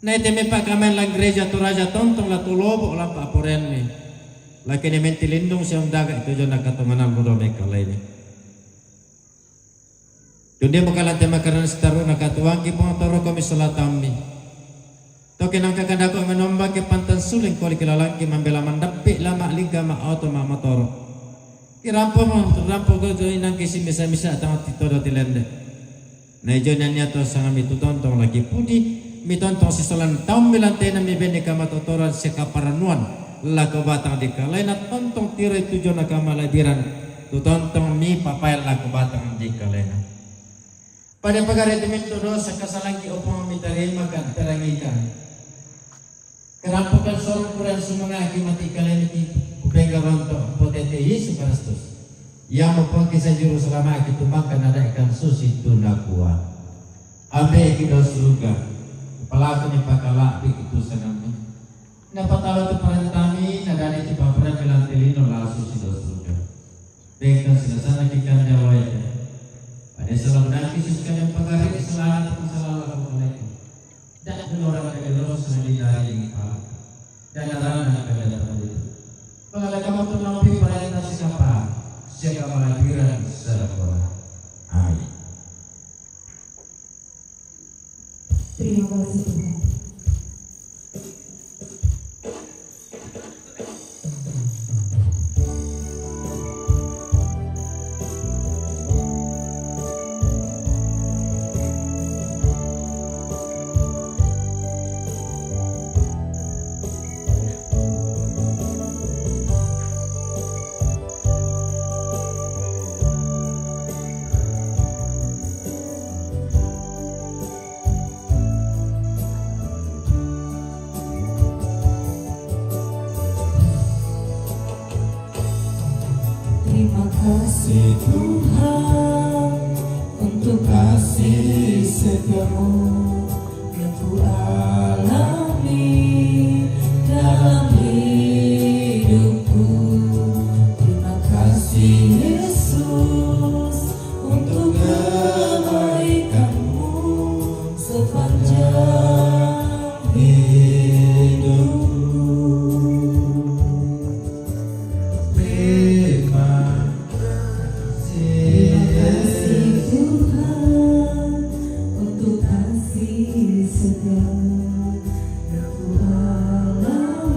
Nai te mepa kamain lang gereja Toraja tontong la tulobo lampa aporenmi. Lakini menti lindung siang daga tujona katonganan ludo me kalemi. Tunde mo kalante makanan sitaru na katuang ki pong toro komi solatang mi. Toke nangka kandako menomba ke pantan suling koli kilalangki mambela mandapi lama lingga ma auto ma motoro. Kirampo mo, rampo ko inang kisi misa-misa tang titodo tilende. Na ijo nian niato sanga mitutontong lagi pudi, mitontong sisolan taum milantena mi bene kamatotoran sekaparanuan, lako batang di kalena tontong tirai tujo na kamalabiran, tutontong mi papai lako batang di kalena. Pada pagare timin todo sakasalangki opong mi tarima kan tarangikan. Kerampokan sorong kuran sumangaki mati kaleni ki kupengga rontok potete Yesus Kristus. Yang mopongkisa juru selama ki tumangkan ada ikan susi tuna kuat. Ambe ki do surga. Pelaku ni pakala di itu sanami. Napa tahu tu perintah mi nadani tu paparan bilang tilino lasu si do surga. Bengkang silasana ki kanda wae. Pada salah benang ki sus kadang pagare salah atau salah laku kaleki. Dak dulu orang kami lurus sendiri dari ini pala. Dan arana kami datang itu. Pengalaman tu nampi perintah siapa? Siapa malahiran secara Quran. Amin. Terima kasih Tuhan. Terima kasih Tuhan untuk kasih setiamu yang ku alami dalam hidupku. Terima kasih Yesus untuk kebaikanmu sepanjang hidupku. Terima kasih Tuhan untuk kasih setiamu yang ku alami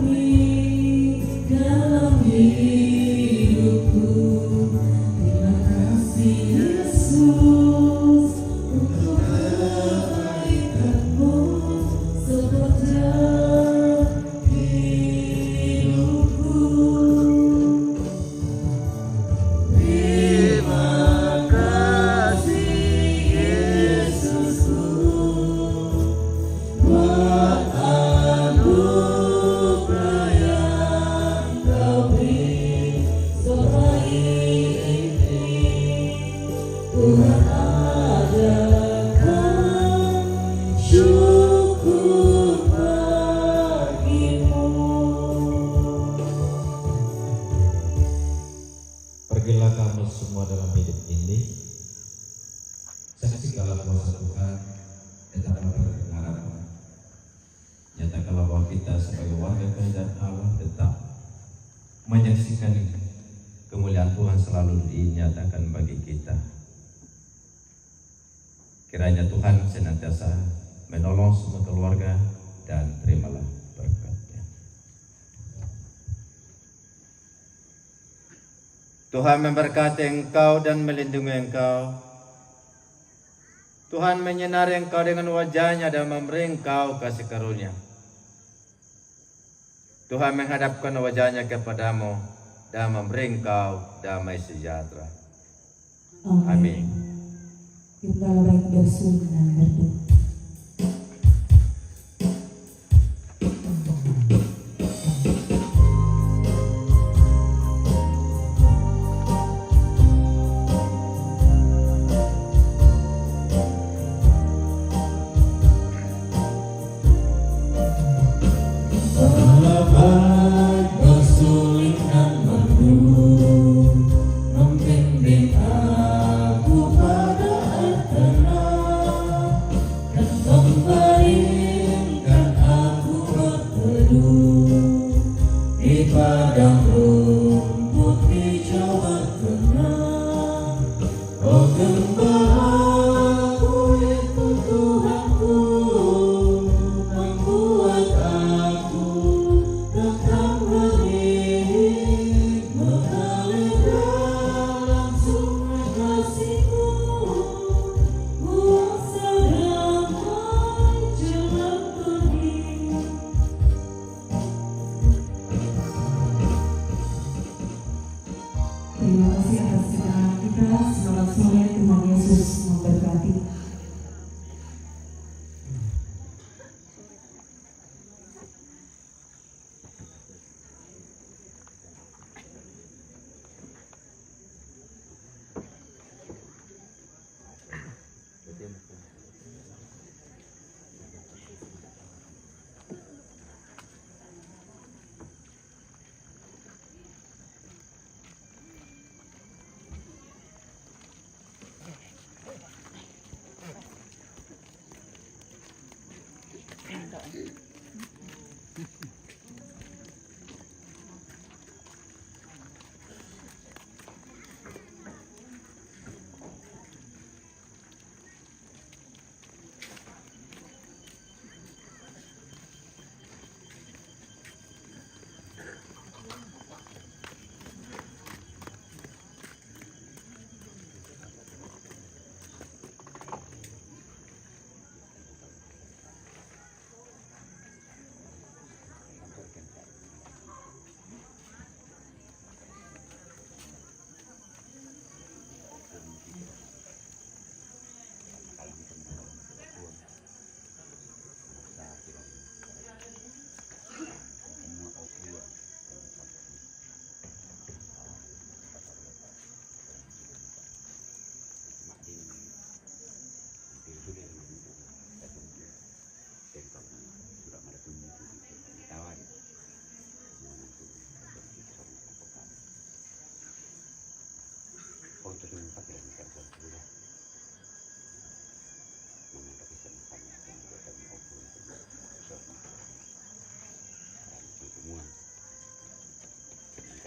dalam hidupku. Terima kasih Yesus untuk kebaikanmu sepanjang hidupku. Terima kasih Yesusku buat anugerah yang kau beri. Tuhan ajarkan syukur bagimu. Pergilah kamu semua dalam hidup ini. Saksikanlah kuasa Tuhan. Tetaplah berharapan. Nyatakanlah bahwa kita sebagai warga kerajaan Allah tetap menyaksikan kemuliaan Tuhan selalu dinyatakan bagi kita. Kiranya Tuhan senantiasa menolong semua keluarga dan terimalah berkatnya. Tuhan memberkati engkau dan melindungi engkau. Tuhan menyinari engkau dengan wajahnya dan memberi engkau kasih karunia. Tuhan menghadapkan wajahnya kepadamu dan memberi engkau damai sejahtera. Amin. Amin. Kita baik bersumpah berdoa.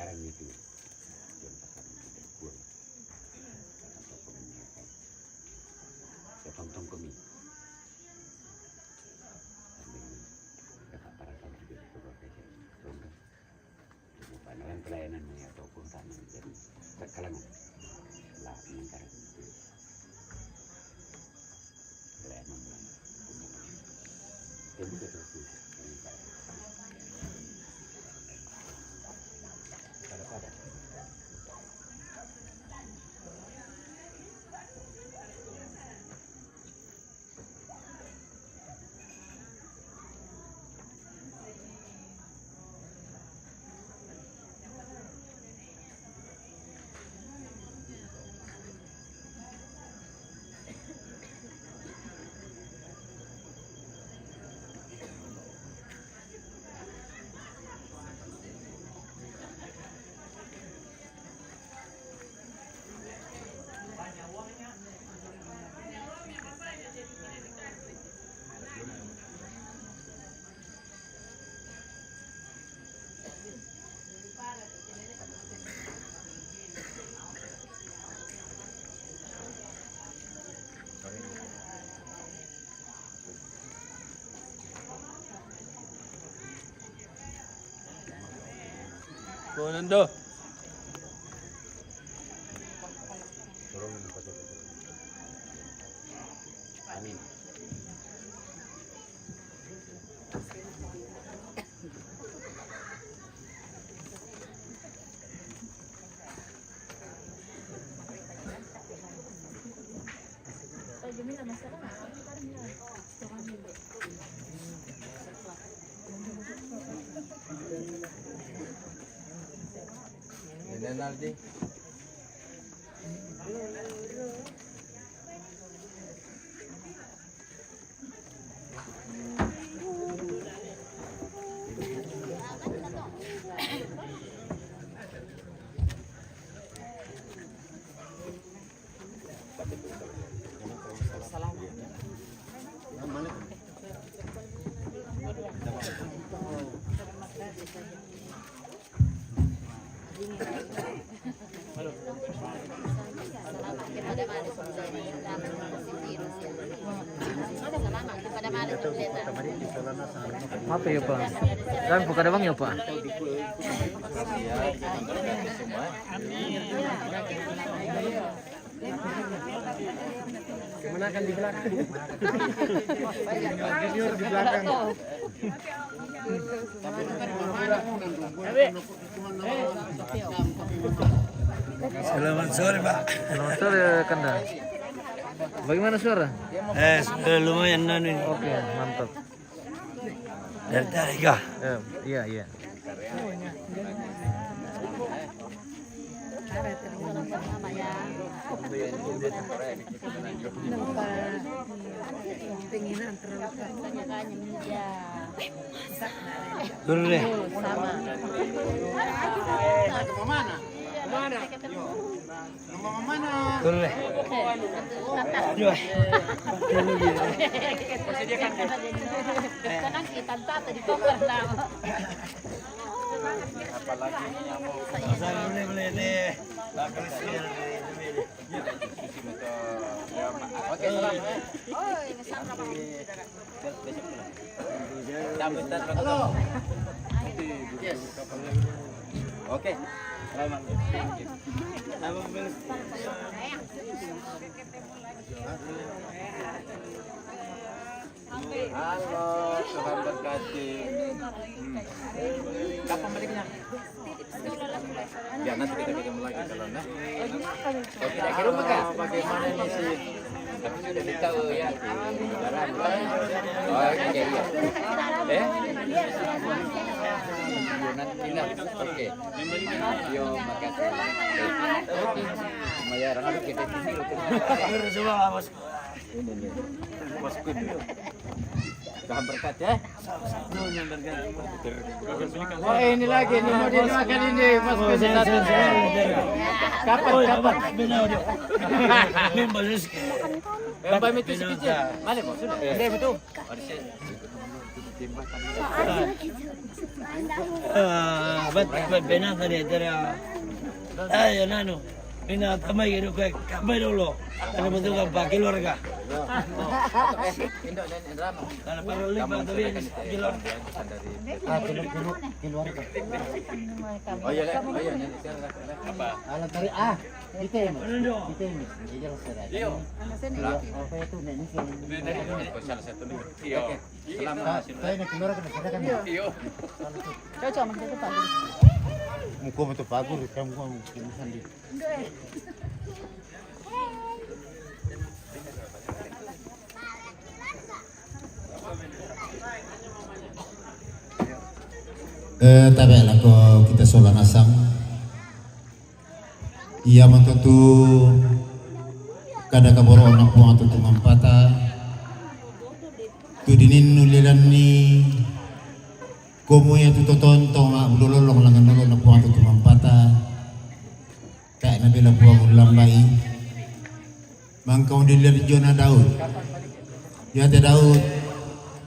Sekarang itu, yang pasang di kuang, pasang toko ini, ya kan? Ya, tong-tong kami. Dapat para tahu juga di sebuah kecil. Tong-tong. Bukan orang pelayanan ya, toko sana jadi terkalangan. Lah, meningkat itu. Fernando. Amin. Renaldi. Apa ya, Pak? Dan bukan abang ya, Pak? Kemenakan di belakang. Junior di belakang. Selamat sore, Pak. Selamat sore, Kanda. Bagaimana suara? Eh, sudah lumayan, anu, ini. Oke, mantap. Dari tadi kah? Eh, iya, iya. Dulu deh. Turun deh. Aduh. Tenang, kita tata di bawah lah. Apalagi ini nyamuk. Boleh, boleh deh. Bagus ya. Oke, selamat. Halo. Oke. Selamat. Halo, Tuhan berkati. Hmm. Kapan baliknya? Ya, nanti kita ketemu lagi kalau enggak. Oh, tidak ke rumah kah? Bagaimana ini sih? Tapi sudah ditahu ya. Oh, oke, iya. Eh? Iya, nanti, nah, oke. Yo, makasih. Oke. Lumayan, harus kita sini. Terus semua, Bos. Ini nih. Bosku nih. Tuhan berkat ya. Oh, ini lagi, ini mau didoakan ini, Mas. Kapan, kapan? Yang pamit itu sedikit. Mana, Bos? Sudah. Ini betul. Ah, bat, bat, bena tadi, tadi. Ayo, nanu. Ini tamai gitu, kayak kampai dulu. Ada bentuk apa? Keluarga. Kalau perlu lima, tapi keluarga. Ah, keluarga. Oh, iya, Le. Oh, iya, iya. Apa? Alam tari, ah, kita ini. Kita ini. Iya, jelas, jelas. Iya. Apa itu, Nek? Ini salah satu nih. Iya. Oke. Selamat. Ah, saya nak keluar, kena silakan. Iya. Cocok sama kita tuh, Pak. Muka betul bagus, kamu kan sendiri. Eh, tabe lako kita sola nasang. Iya, matoto kada kaboro ona Puang tu tumampata. Tu dinin nulilan ni komu ya tu totonto ma bulololong langan nolo na Puang tu tumampata. Tak na bela Puang ulambai. Mangkau di lir Jona Daud. Ya te Daud.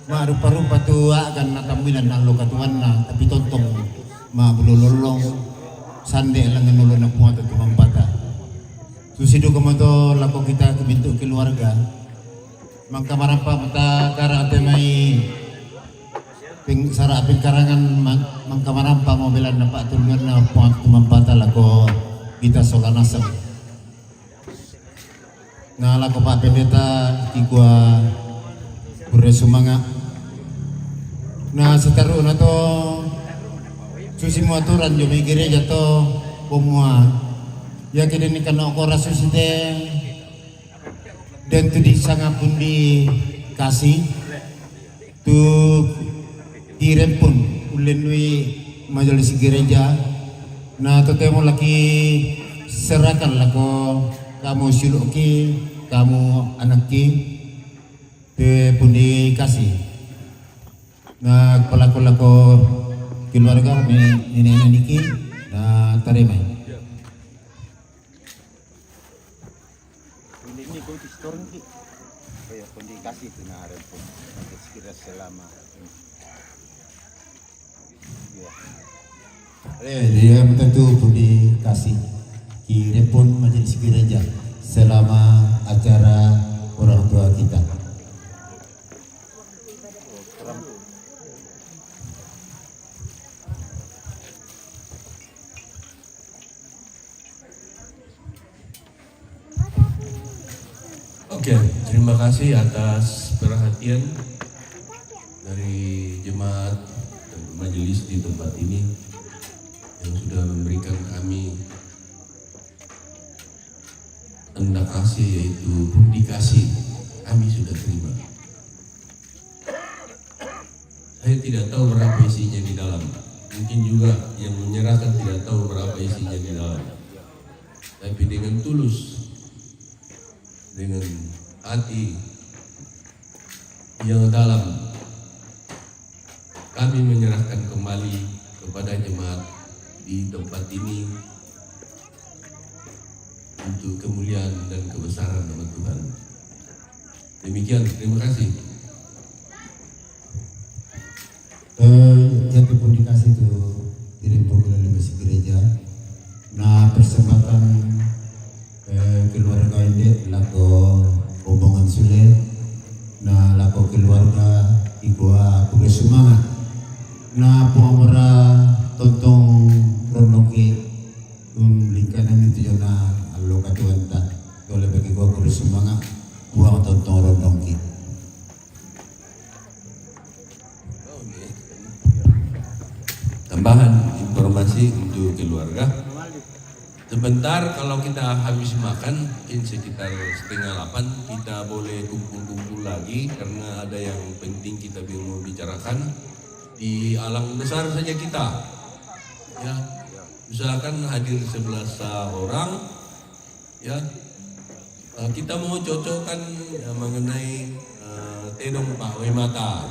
Ma rupa-rupa tu akan natambilan nalo katuanna, tapi tontong ma bulololong sande langan nolo na Puang tu tumampata. Susi duka mato lako kita ke bentuk keluarga. Mangka marampa mata kara ate mai ping sara pingkarangan mang-, mangka marampa mau belan na Pak tuluan na Puang tu tumampata lako kita sola nasang. Na lako Pak Pendeta kikua pure sumanga. Na sitaru na to susi mua aturan jo mi gereja to pomua. Ya kede ni kana okora susi te dan tu di sanga pun di kasi. Tu kirempun ulenui majelis gereja. Na totemo laki serahkan lako kamu suluki, kamu anakki, te pun dikasih. Na pelaku lako keluarga ni, nenek niki, na tarima. Ini, ini kau di store ni. Kau ya, kau dikasih tu na ada pun. Nanti sekira selama ini. Ya. Eh, dia minta tu pun dikasih. Kirim pun majelis gereja selama acara orang tua kita. Oke, terima kasih atas perhatian dari jemaat dan majelis di tempat ini yang sudah memberikan kami tanda kasih, yaitu publikasi. Kami sudah terima. Saya tidak tahu berapa isinya di dalam. Mungkin juga yang menyerahkan tidak tahu berapa isinya di dalam. Tapi dengan tulus, dengan hati yang dalam, kami menyerahkan kembali kepada jemaat di tempat ini untuk kemuliaan dan kebesaran nama Tuhan. Demikian, terima kasih. Eh, ya tu pun dikasih tu diri pun melalui masih gereja. Nah, persembahan, eh, keluarga ini lako rombongan sule, nah, lako keluarga ikua kuda semangat. Nah, puamora tontong rondong ke, um, lingkanan itu jona alo katuanta. Kalau bagi gua kuda semangat, buang tontong rondong ke. Tambahan informasi untuk keluarga. Sebentar, kalau kita habis makan, mungkin sekitar setengah delapan, kita boleh kumpul-kumpul lagi karena ada yang penting kita mau bicarakan. Di alang besar saja kita. Ya, usahakan hadir sebelas orang. Ya, eh, kita mau cocokkan, eh, mengenai, eh, tedong Pak Wemata.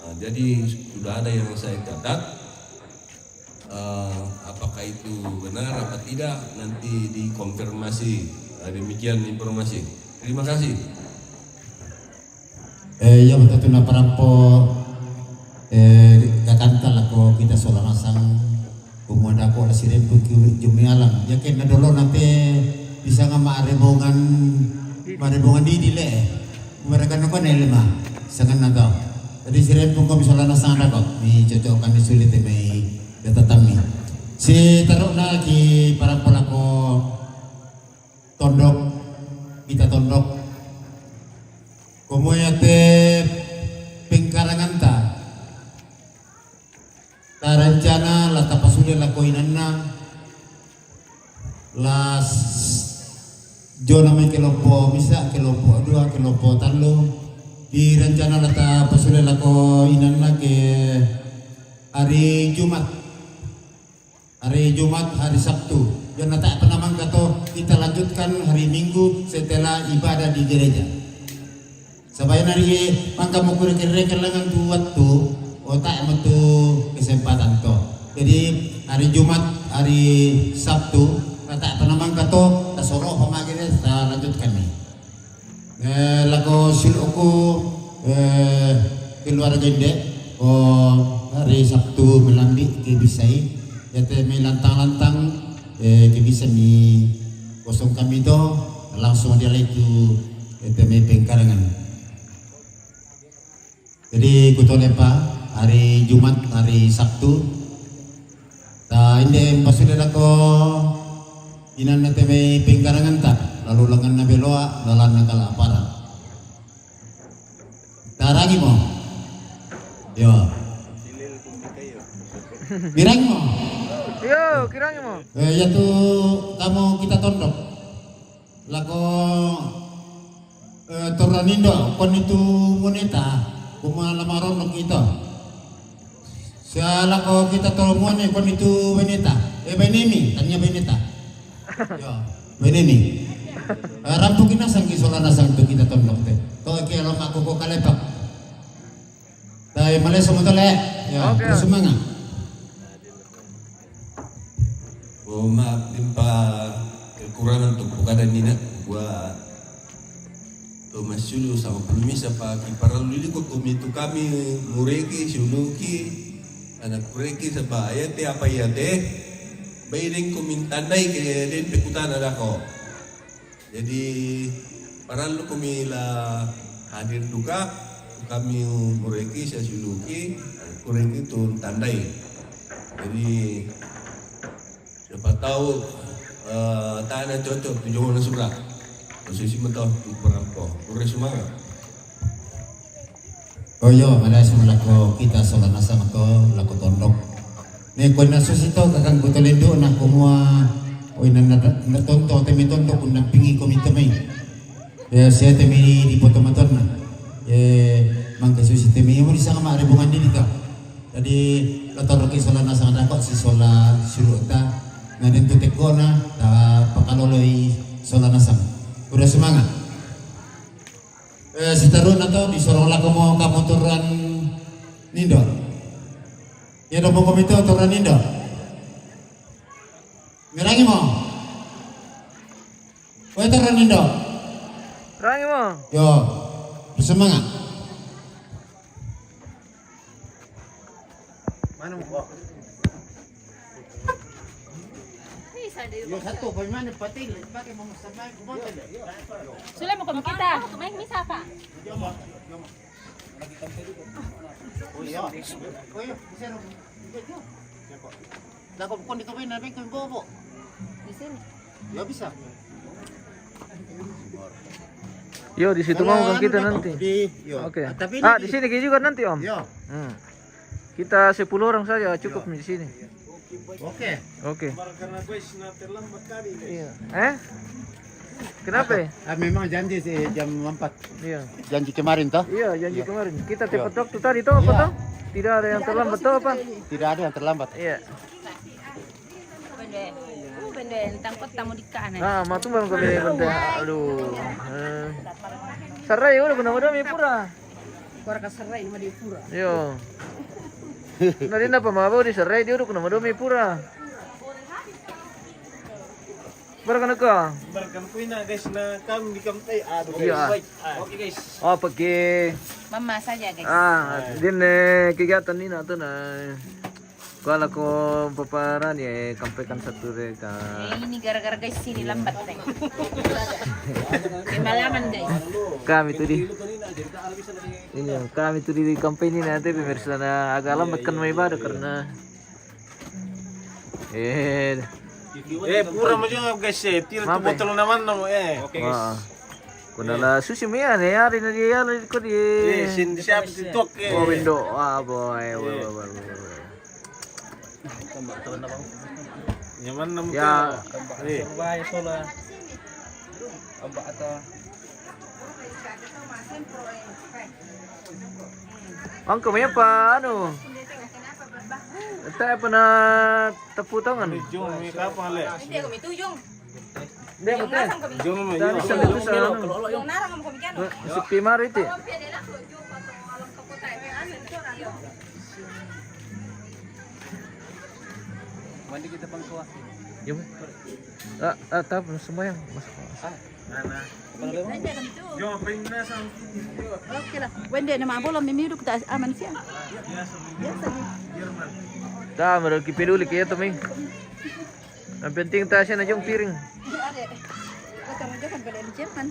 Eh, jadi sudah ada yang saya catat. Eh, apakah itu benar apa tidak, nanti dikonfirmasi. Eh, demikian informasi. Terima kasih. Eh, ya, betul tu na parampo, eh, kakanta lako kita sola masang, kumua dako la sirempu ki jumi alam. Ya, ke na dolo na pe bisa nga ma arebongan, ma arebongan di dile. Mereka nako ne lima, sangan na tau. Jadi sirempu ko misola na sangan dako, mi cocok kami sulit mai data tami. Si taruh na ki parampo lako tondok, kita tondok. Komoya te pengkaranganta. Ta rencana la tapasule lako inanna. La s-, jona mai kelompok misa, kelompok dua, kelompok tallu. Di rencana la tapasule lako inanna ke hari Jumat. Hari Jumat, hari Sabtu. Yang na ta' pernah mangkato, kita lanjutkan hari Minggu setelah ibadah di gereja. Sabaya nari mangka mukuri kere kelangan tu waktu, otak metu kesempatan to. Jadi hari Jumat, hari Sabtu, na ta' pernah mangkato, tasoro pamagere, ta lanjutkan ni. Eh, lako silu'ku, eh, keluarga inde, ko hari Sabtu melambi ke bisai, yate mai lantang-lantang, eh, ke bisa mi kosong kami to, langsung dia lai tu, eh, te mai pengkarangan. Jadi kutole pa, hari Jumat, hari Sabtu, ta inde pasule lako inanna te mai pengkaranganta, lalu lenganna beloa, lalanna kala aparan. Tarangi mo. Yo. Kirangi mo. Yo, kirangi mo. Eh, ya tu kamu kita tondok. Lako, eh, toranindo, kon itu moneta, kuma lamaron kita. Sia lako kita to muane kon itu beneta. Eh, benemi, tanya beneta. Yo, benemi. Eh, rampu kinasang ki sola nasang tu kita tondok te. To ke lo mako ko kalepak. Tai male semua tole. Ya, oke. Terus semangat. Oh, maaf, timpa kekurangan tu pukada nina. Buat Tomasulu sama pulumisa pa ki parallu liko komitu kami mureki, suluki, anak kureki saba ayate apa iyate, baideng ko mintandai ke den pekutana dako. Jadi parallu komi la hadir duka, kami mureki, suluki, kureki tu tandai. Jadi siapa tahu, eh, tana cocok tu jona sura. Posisi meto tu parampo. Ure sumanga. Oh yo, mala sumanga lako kita sola nasang to lako tondok. Ne ko na susi to kakang buto lendo na kumua. Oi na na tonto temi tondok undampingi komite mai. Ya, sia temi di poto matonna. Ya, mangka susi temi mo di sanga ma ribungan di dita. Jadi, latoroki sola nasang dako si sola sulu'ta, na den tu tekona, ta pakaloloi sola nasang. Udah semangat. Eh, sitaru na to, disorong lako mo kamu turan nindo. Ya, domo komito turan nindo. Merangi mo. Veteran Indo. Rangi mo. Yo. Bersemangat. Mana mau? Yo, satu, bagaimana patil? Pakai mau sampai ke motor deh. Sudah mau ke kita. Main bisa apa? Oh iya. Oh iya, bisa dong. Lah, kok bukan di kafe, nanti ke bobo. Di sini. Ya, bisa. Yo, di situ mau kan kita nanti. Oke. Ah, di sini juga nanti, Om. Yo. Hmm. Kita sepuluh orang saja cukup di sini. Oke. Oke. Iya. Eh? Kenapa? Ah, memang janji sih jam empat. Iya. Janji kemarin toh? Iya, janji kemarin. Kita tepat waktu tadi toh, apa toh? Tidak ada yang terlambat toh apa? Tidak ada yang terlambat. Iya. Bende, uh, bende, tangkot tamu di kana. Ah, matung bang kami bende. Aduh. Eh. Sarai udah kena udah mi pura. Keluarga Serai nama di pura. Yo. Nari napa mabo di Serai dia udah kena udah mi pura. Barkan ka. Barkan kuina guys na kam di kam eh aduh. Iya. Oke guys. Oh, pergi. Mama saja guys. Ah, din kegiatan ini na. Kalau ko paparan ya, kampaikan satu reka. Eh, ini gara-gara guys sini lambat deh. Kemalaman guys. Kami tuh di ini, kami tuh di kampanye ini nanti pemirsa na agak lambat kan mau ibadah karena eh. Eh, pura mo jong guys eh, tira tu botol naman no eh. Oke guys. Kuna la susi mi ane ari na dia ya ko di. Eh, sin siap TikTok eh. Oh, window. Ah, boy. Nyaman nam ya. Eh. Ang kamay pa ano? Tayo pa na taputangan. Jong, may kapang le. Hindi ako may tuyong. Hindi mo tayo. Jong mo yun. Sa ano? Yung narang mo kami kano. Si Pimar iti. Mandi kita pang kuha. Yung ah, ah, tapos sumayang. Mas ah. Nana. Yo, apa yung nasa ang titi? Okay lang. Wende na mabulo mimiru kita aman siya. Biasa din. Ta, meron kipiluli kaya to mi. Ang penting ta siya na yung piring. Ade. Kata mo dyan, pala ni German.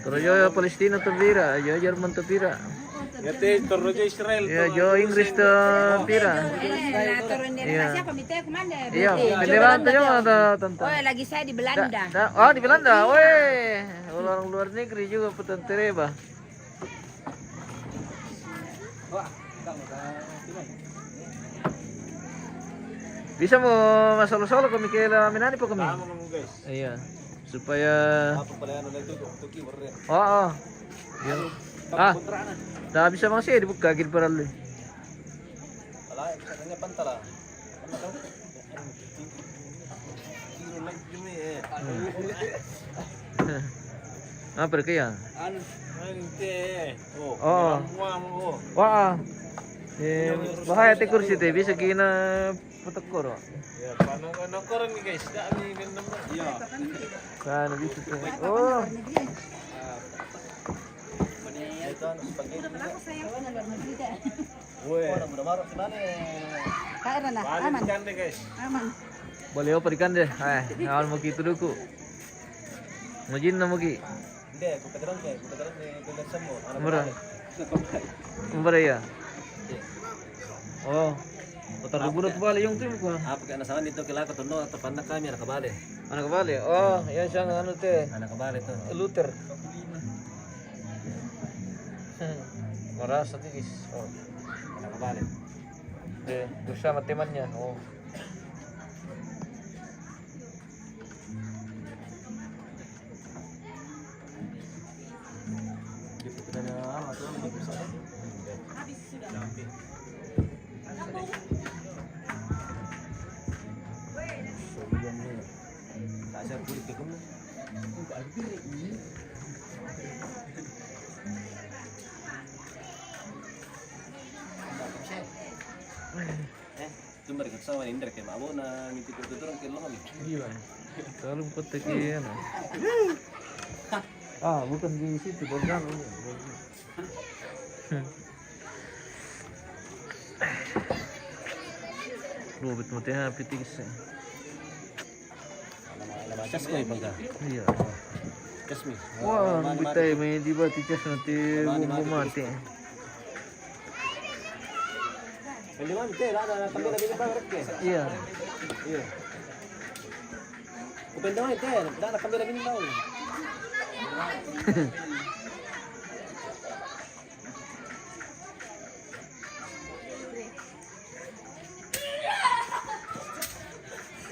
Pero yo Palestina to pira, yo German to pira. Yate, toro jo Israel. Iya, jo Inggris to pira. Iya. Iya, pende ba to yung ada tanta. Oh, lagi saya di Belanda. Oh, di Belanda. Weh, orang luar negeri juga petantere ba. Bisa mo masolo-solo kami kela minani po kami. Iya. Supaya. Oo. Ah, ta bisa masih dibuka gid paralli. Ah, pergi ya? Oo. Wah. Eh, bahaya te kursi te bisa kina patekor. Ya, paano, ano ko rin guys? Dami ganda mo. Iya. Sana bisa te. Oh. Weh. Kaya na, aman. Aman. Boleh opa di kande. Ay, awan mo kito duku. Majin na magi. Hindi, kupedalan ko, kupedalan ni Kuya Sam mo. Mura. Mura ya. Oh. Otar guna tu bali yung tim ko. Apa kaya nasangan dito kila ko tuno at pandak kami anak kabale. Anak kabale. Oh, yan siya ang ano te. Anak kabale to. Luther. Marasa tigis. Oh. Anak kabale. De, doon siya matiman niya. Oh. Eh, tumbar ka sa wani indra kay maabo na miti ko tuturang kay lo kami. Iya. Kalau kota ke, ano? Ah, bukan di situ, Bolgano. Lubit mo tiha, pitis. Cas ko, eh, pagka. Iya. Cas mi. Wah, bitay, may di ba, tikas na ti bumati. Pwede man, te, na, na, kami na binibang, Rick, eh. Iya. Iya. Kupendo nga ito, eh. Daan na kami na binibang.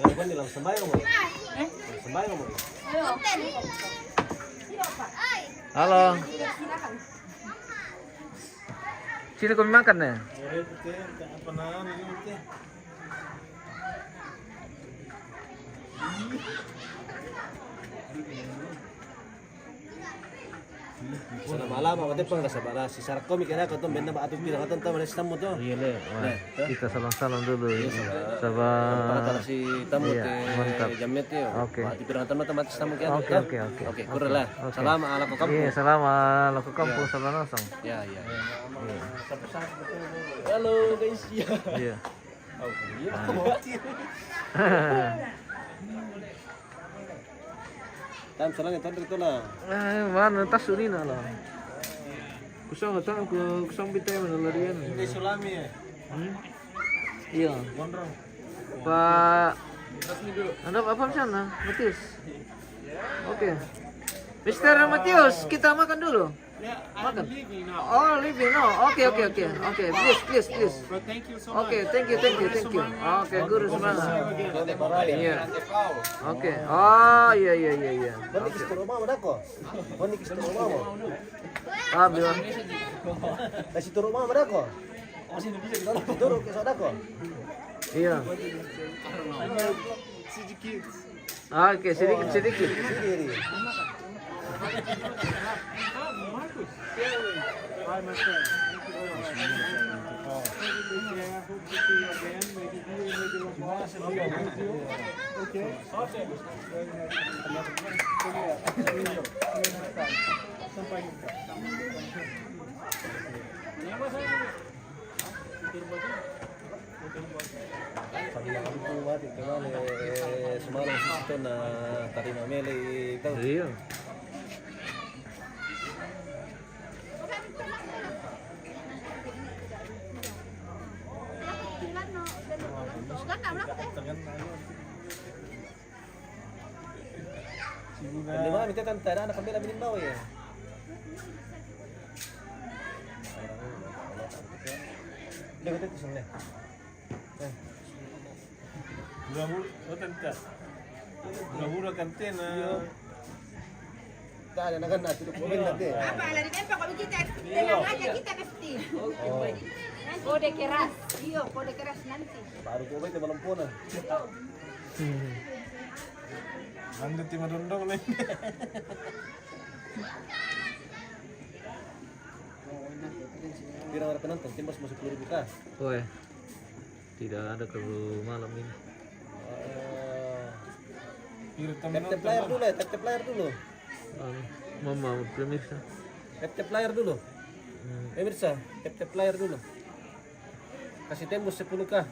Ano ba nilang sambayo mo? Sambayo mo. Halo. Sino kami makan na? Salama-lama, mate pang kasabara si Sarko mi kira ko to, benda ba atu pira katan ta manis tamu to. Iya le. Wah, kita salam-salam dulu. Iya, salam. Sabar. Pakatara si tamu. Iya, te mantap. Jamet yo. Oke. Ba atu pira katan ta manis tamu kira. Oke, oke, oke. Oke, kurang lah. Oke. Salama ala ko kampu. Iya, salama ala ko kampu, iya. Salam langsung. Iya, iya. Iya. Halo guys, iya. Iya. Oh, iya. Ah. Tam salani tandri tola. Eh, mana tas urina lah. Kusang, kusang bitay mana larian. Hindi sulami, eh. Hmm? Iya. Gondrong. Pak, ada apa sana, Matius? Oke. Mister Matius, kita makan dulu. Makan. Oh, leaving. No. Oke, oke, oke. Oke, please, please, please. But thank you so much. Oke, thank you, thank you, thank you. Oke, guru semangat. Iya. Oke. Oh, iya, iya, iya, iya. Oke. Ah, bilang. Kasi turo mama dako. Turo ke sa dako. Iya. Oke, sedikit, sedikit. Hi, my friend. Thank you very much. Take care. Hope to see you again. Maybe here, maybe not. Okay. Sabi na kami po, mati, kami, eh, sumalang sa ito na tarima mele, ikaw. Iya. Hindi ba, mita tanta na, nakambila binimbaw eh. Hindi ko ito sumne. Gahur, o tanta. Gahura kante na. Dale, na gana, tu ko bin date. Apa, lari tempo ko kita, kita na aja kita pasti. Kode keras. Iyo, kode keras nanti. Baru ko ba ito malampunan. Ang dati madondong na. Pira wala penonton, timbas mo sepuluh ribu ka. Oy. Tidak ada kalau malam ini. Eh, tap-tap layar dulu ya, tap-tap layar dulu. Anu, mama, pemirsa. Tap-tap layar dulu. Hmm. Pemirsa, tap-tap layar dulu. Kasih tembus sepuluh K.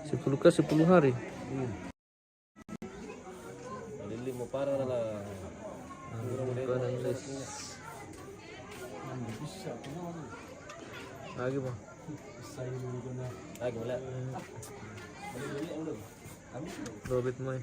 Sepuluh K sepuluh hari. Hmm. Lili mo para na la. Lagi mo. Lagi mo la. Robit mo eh.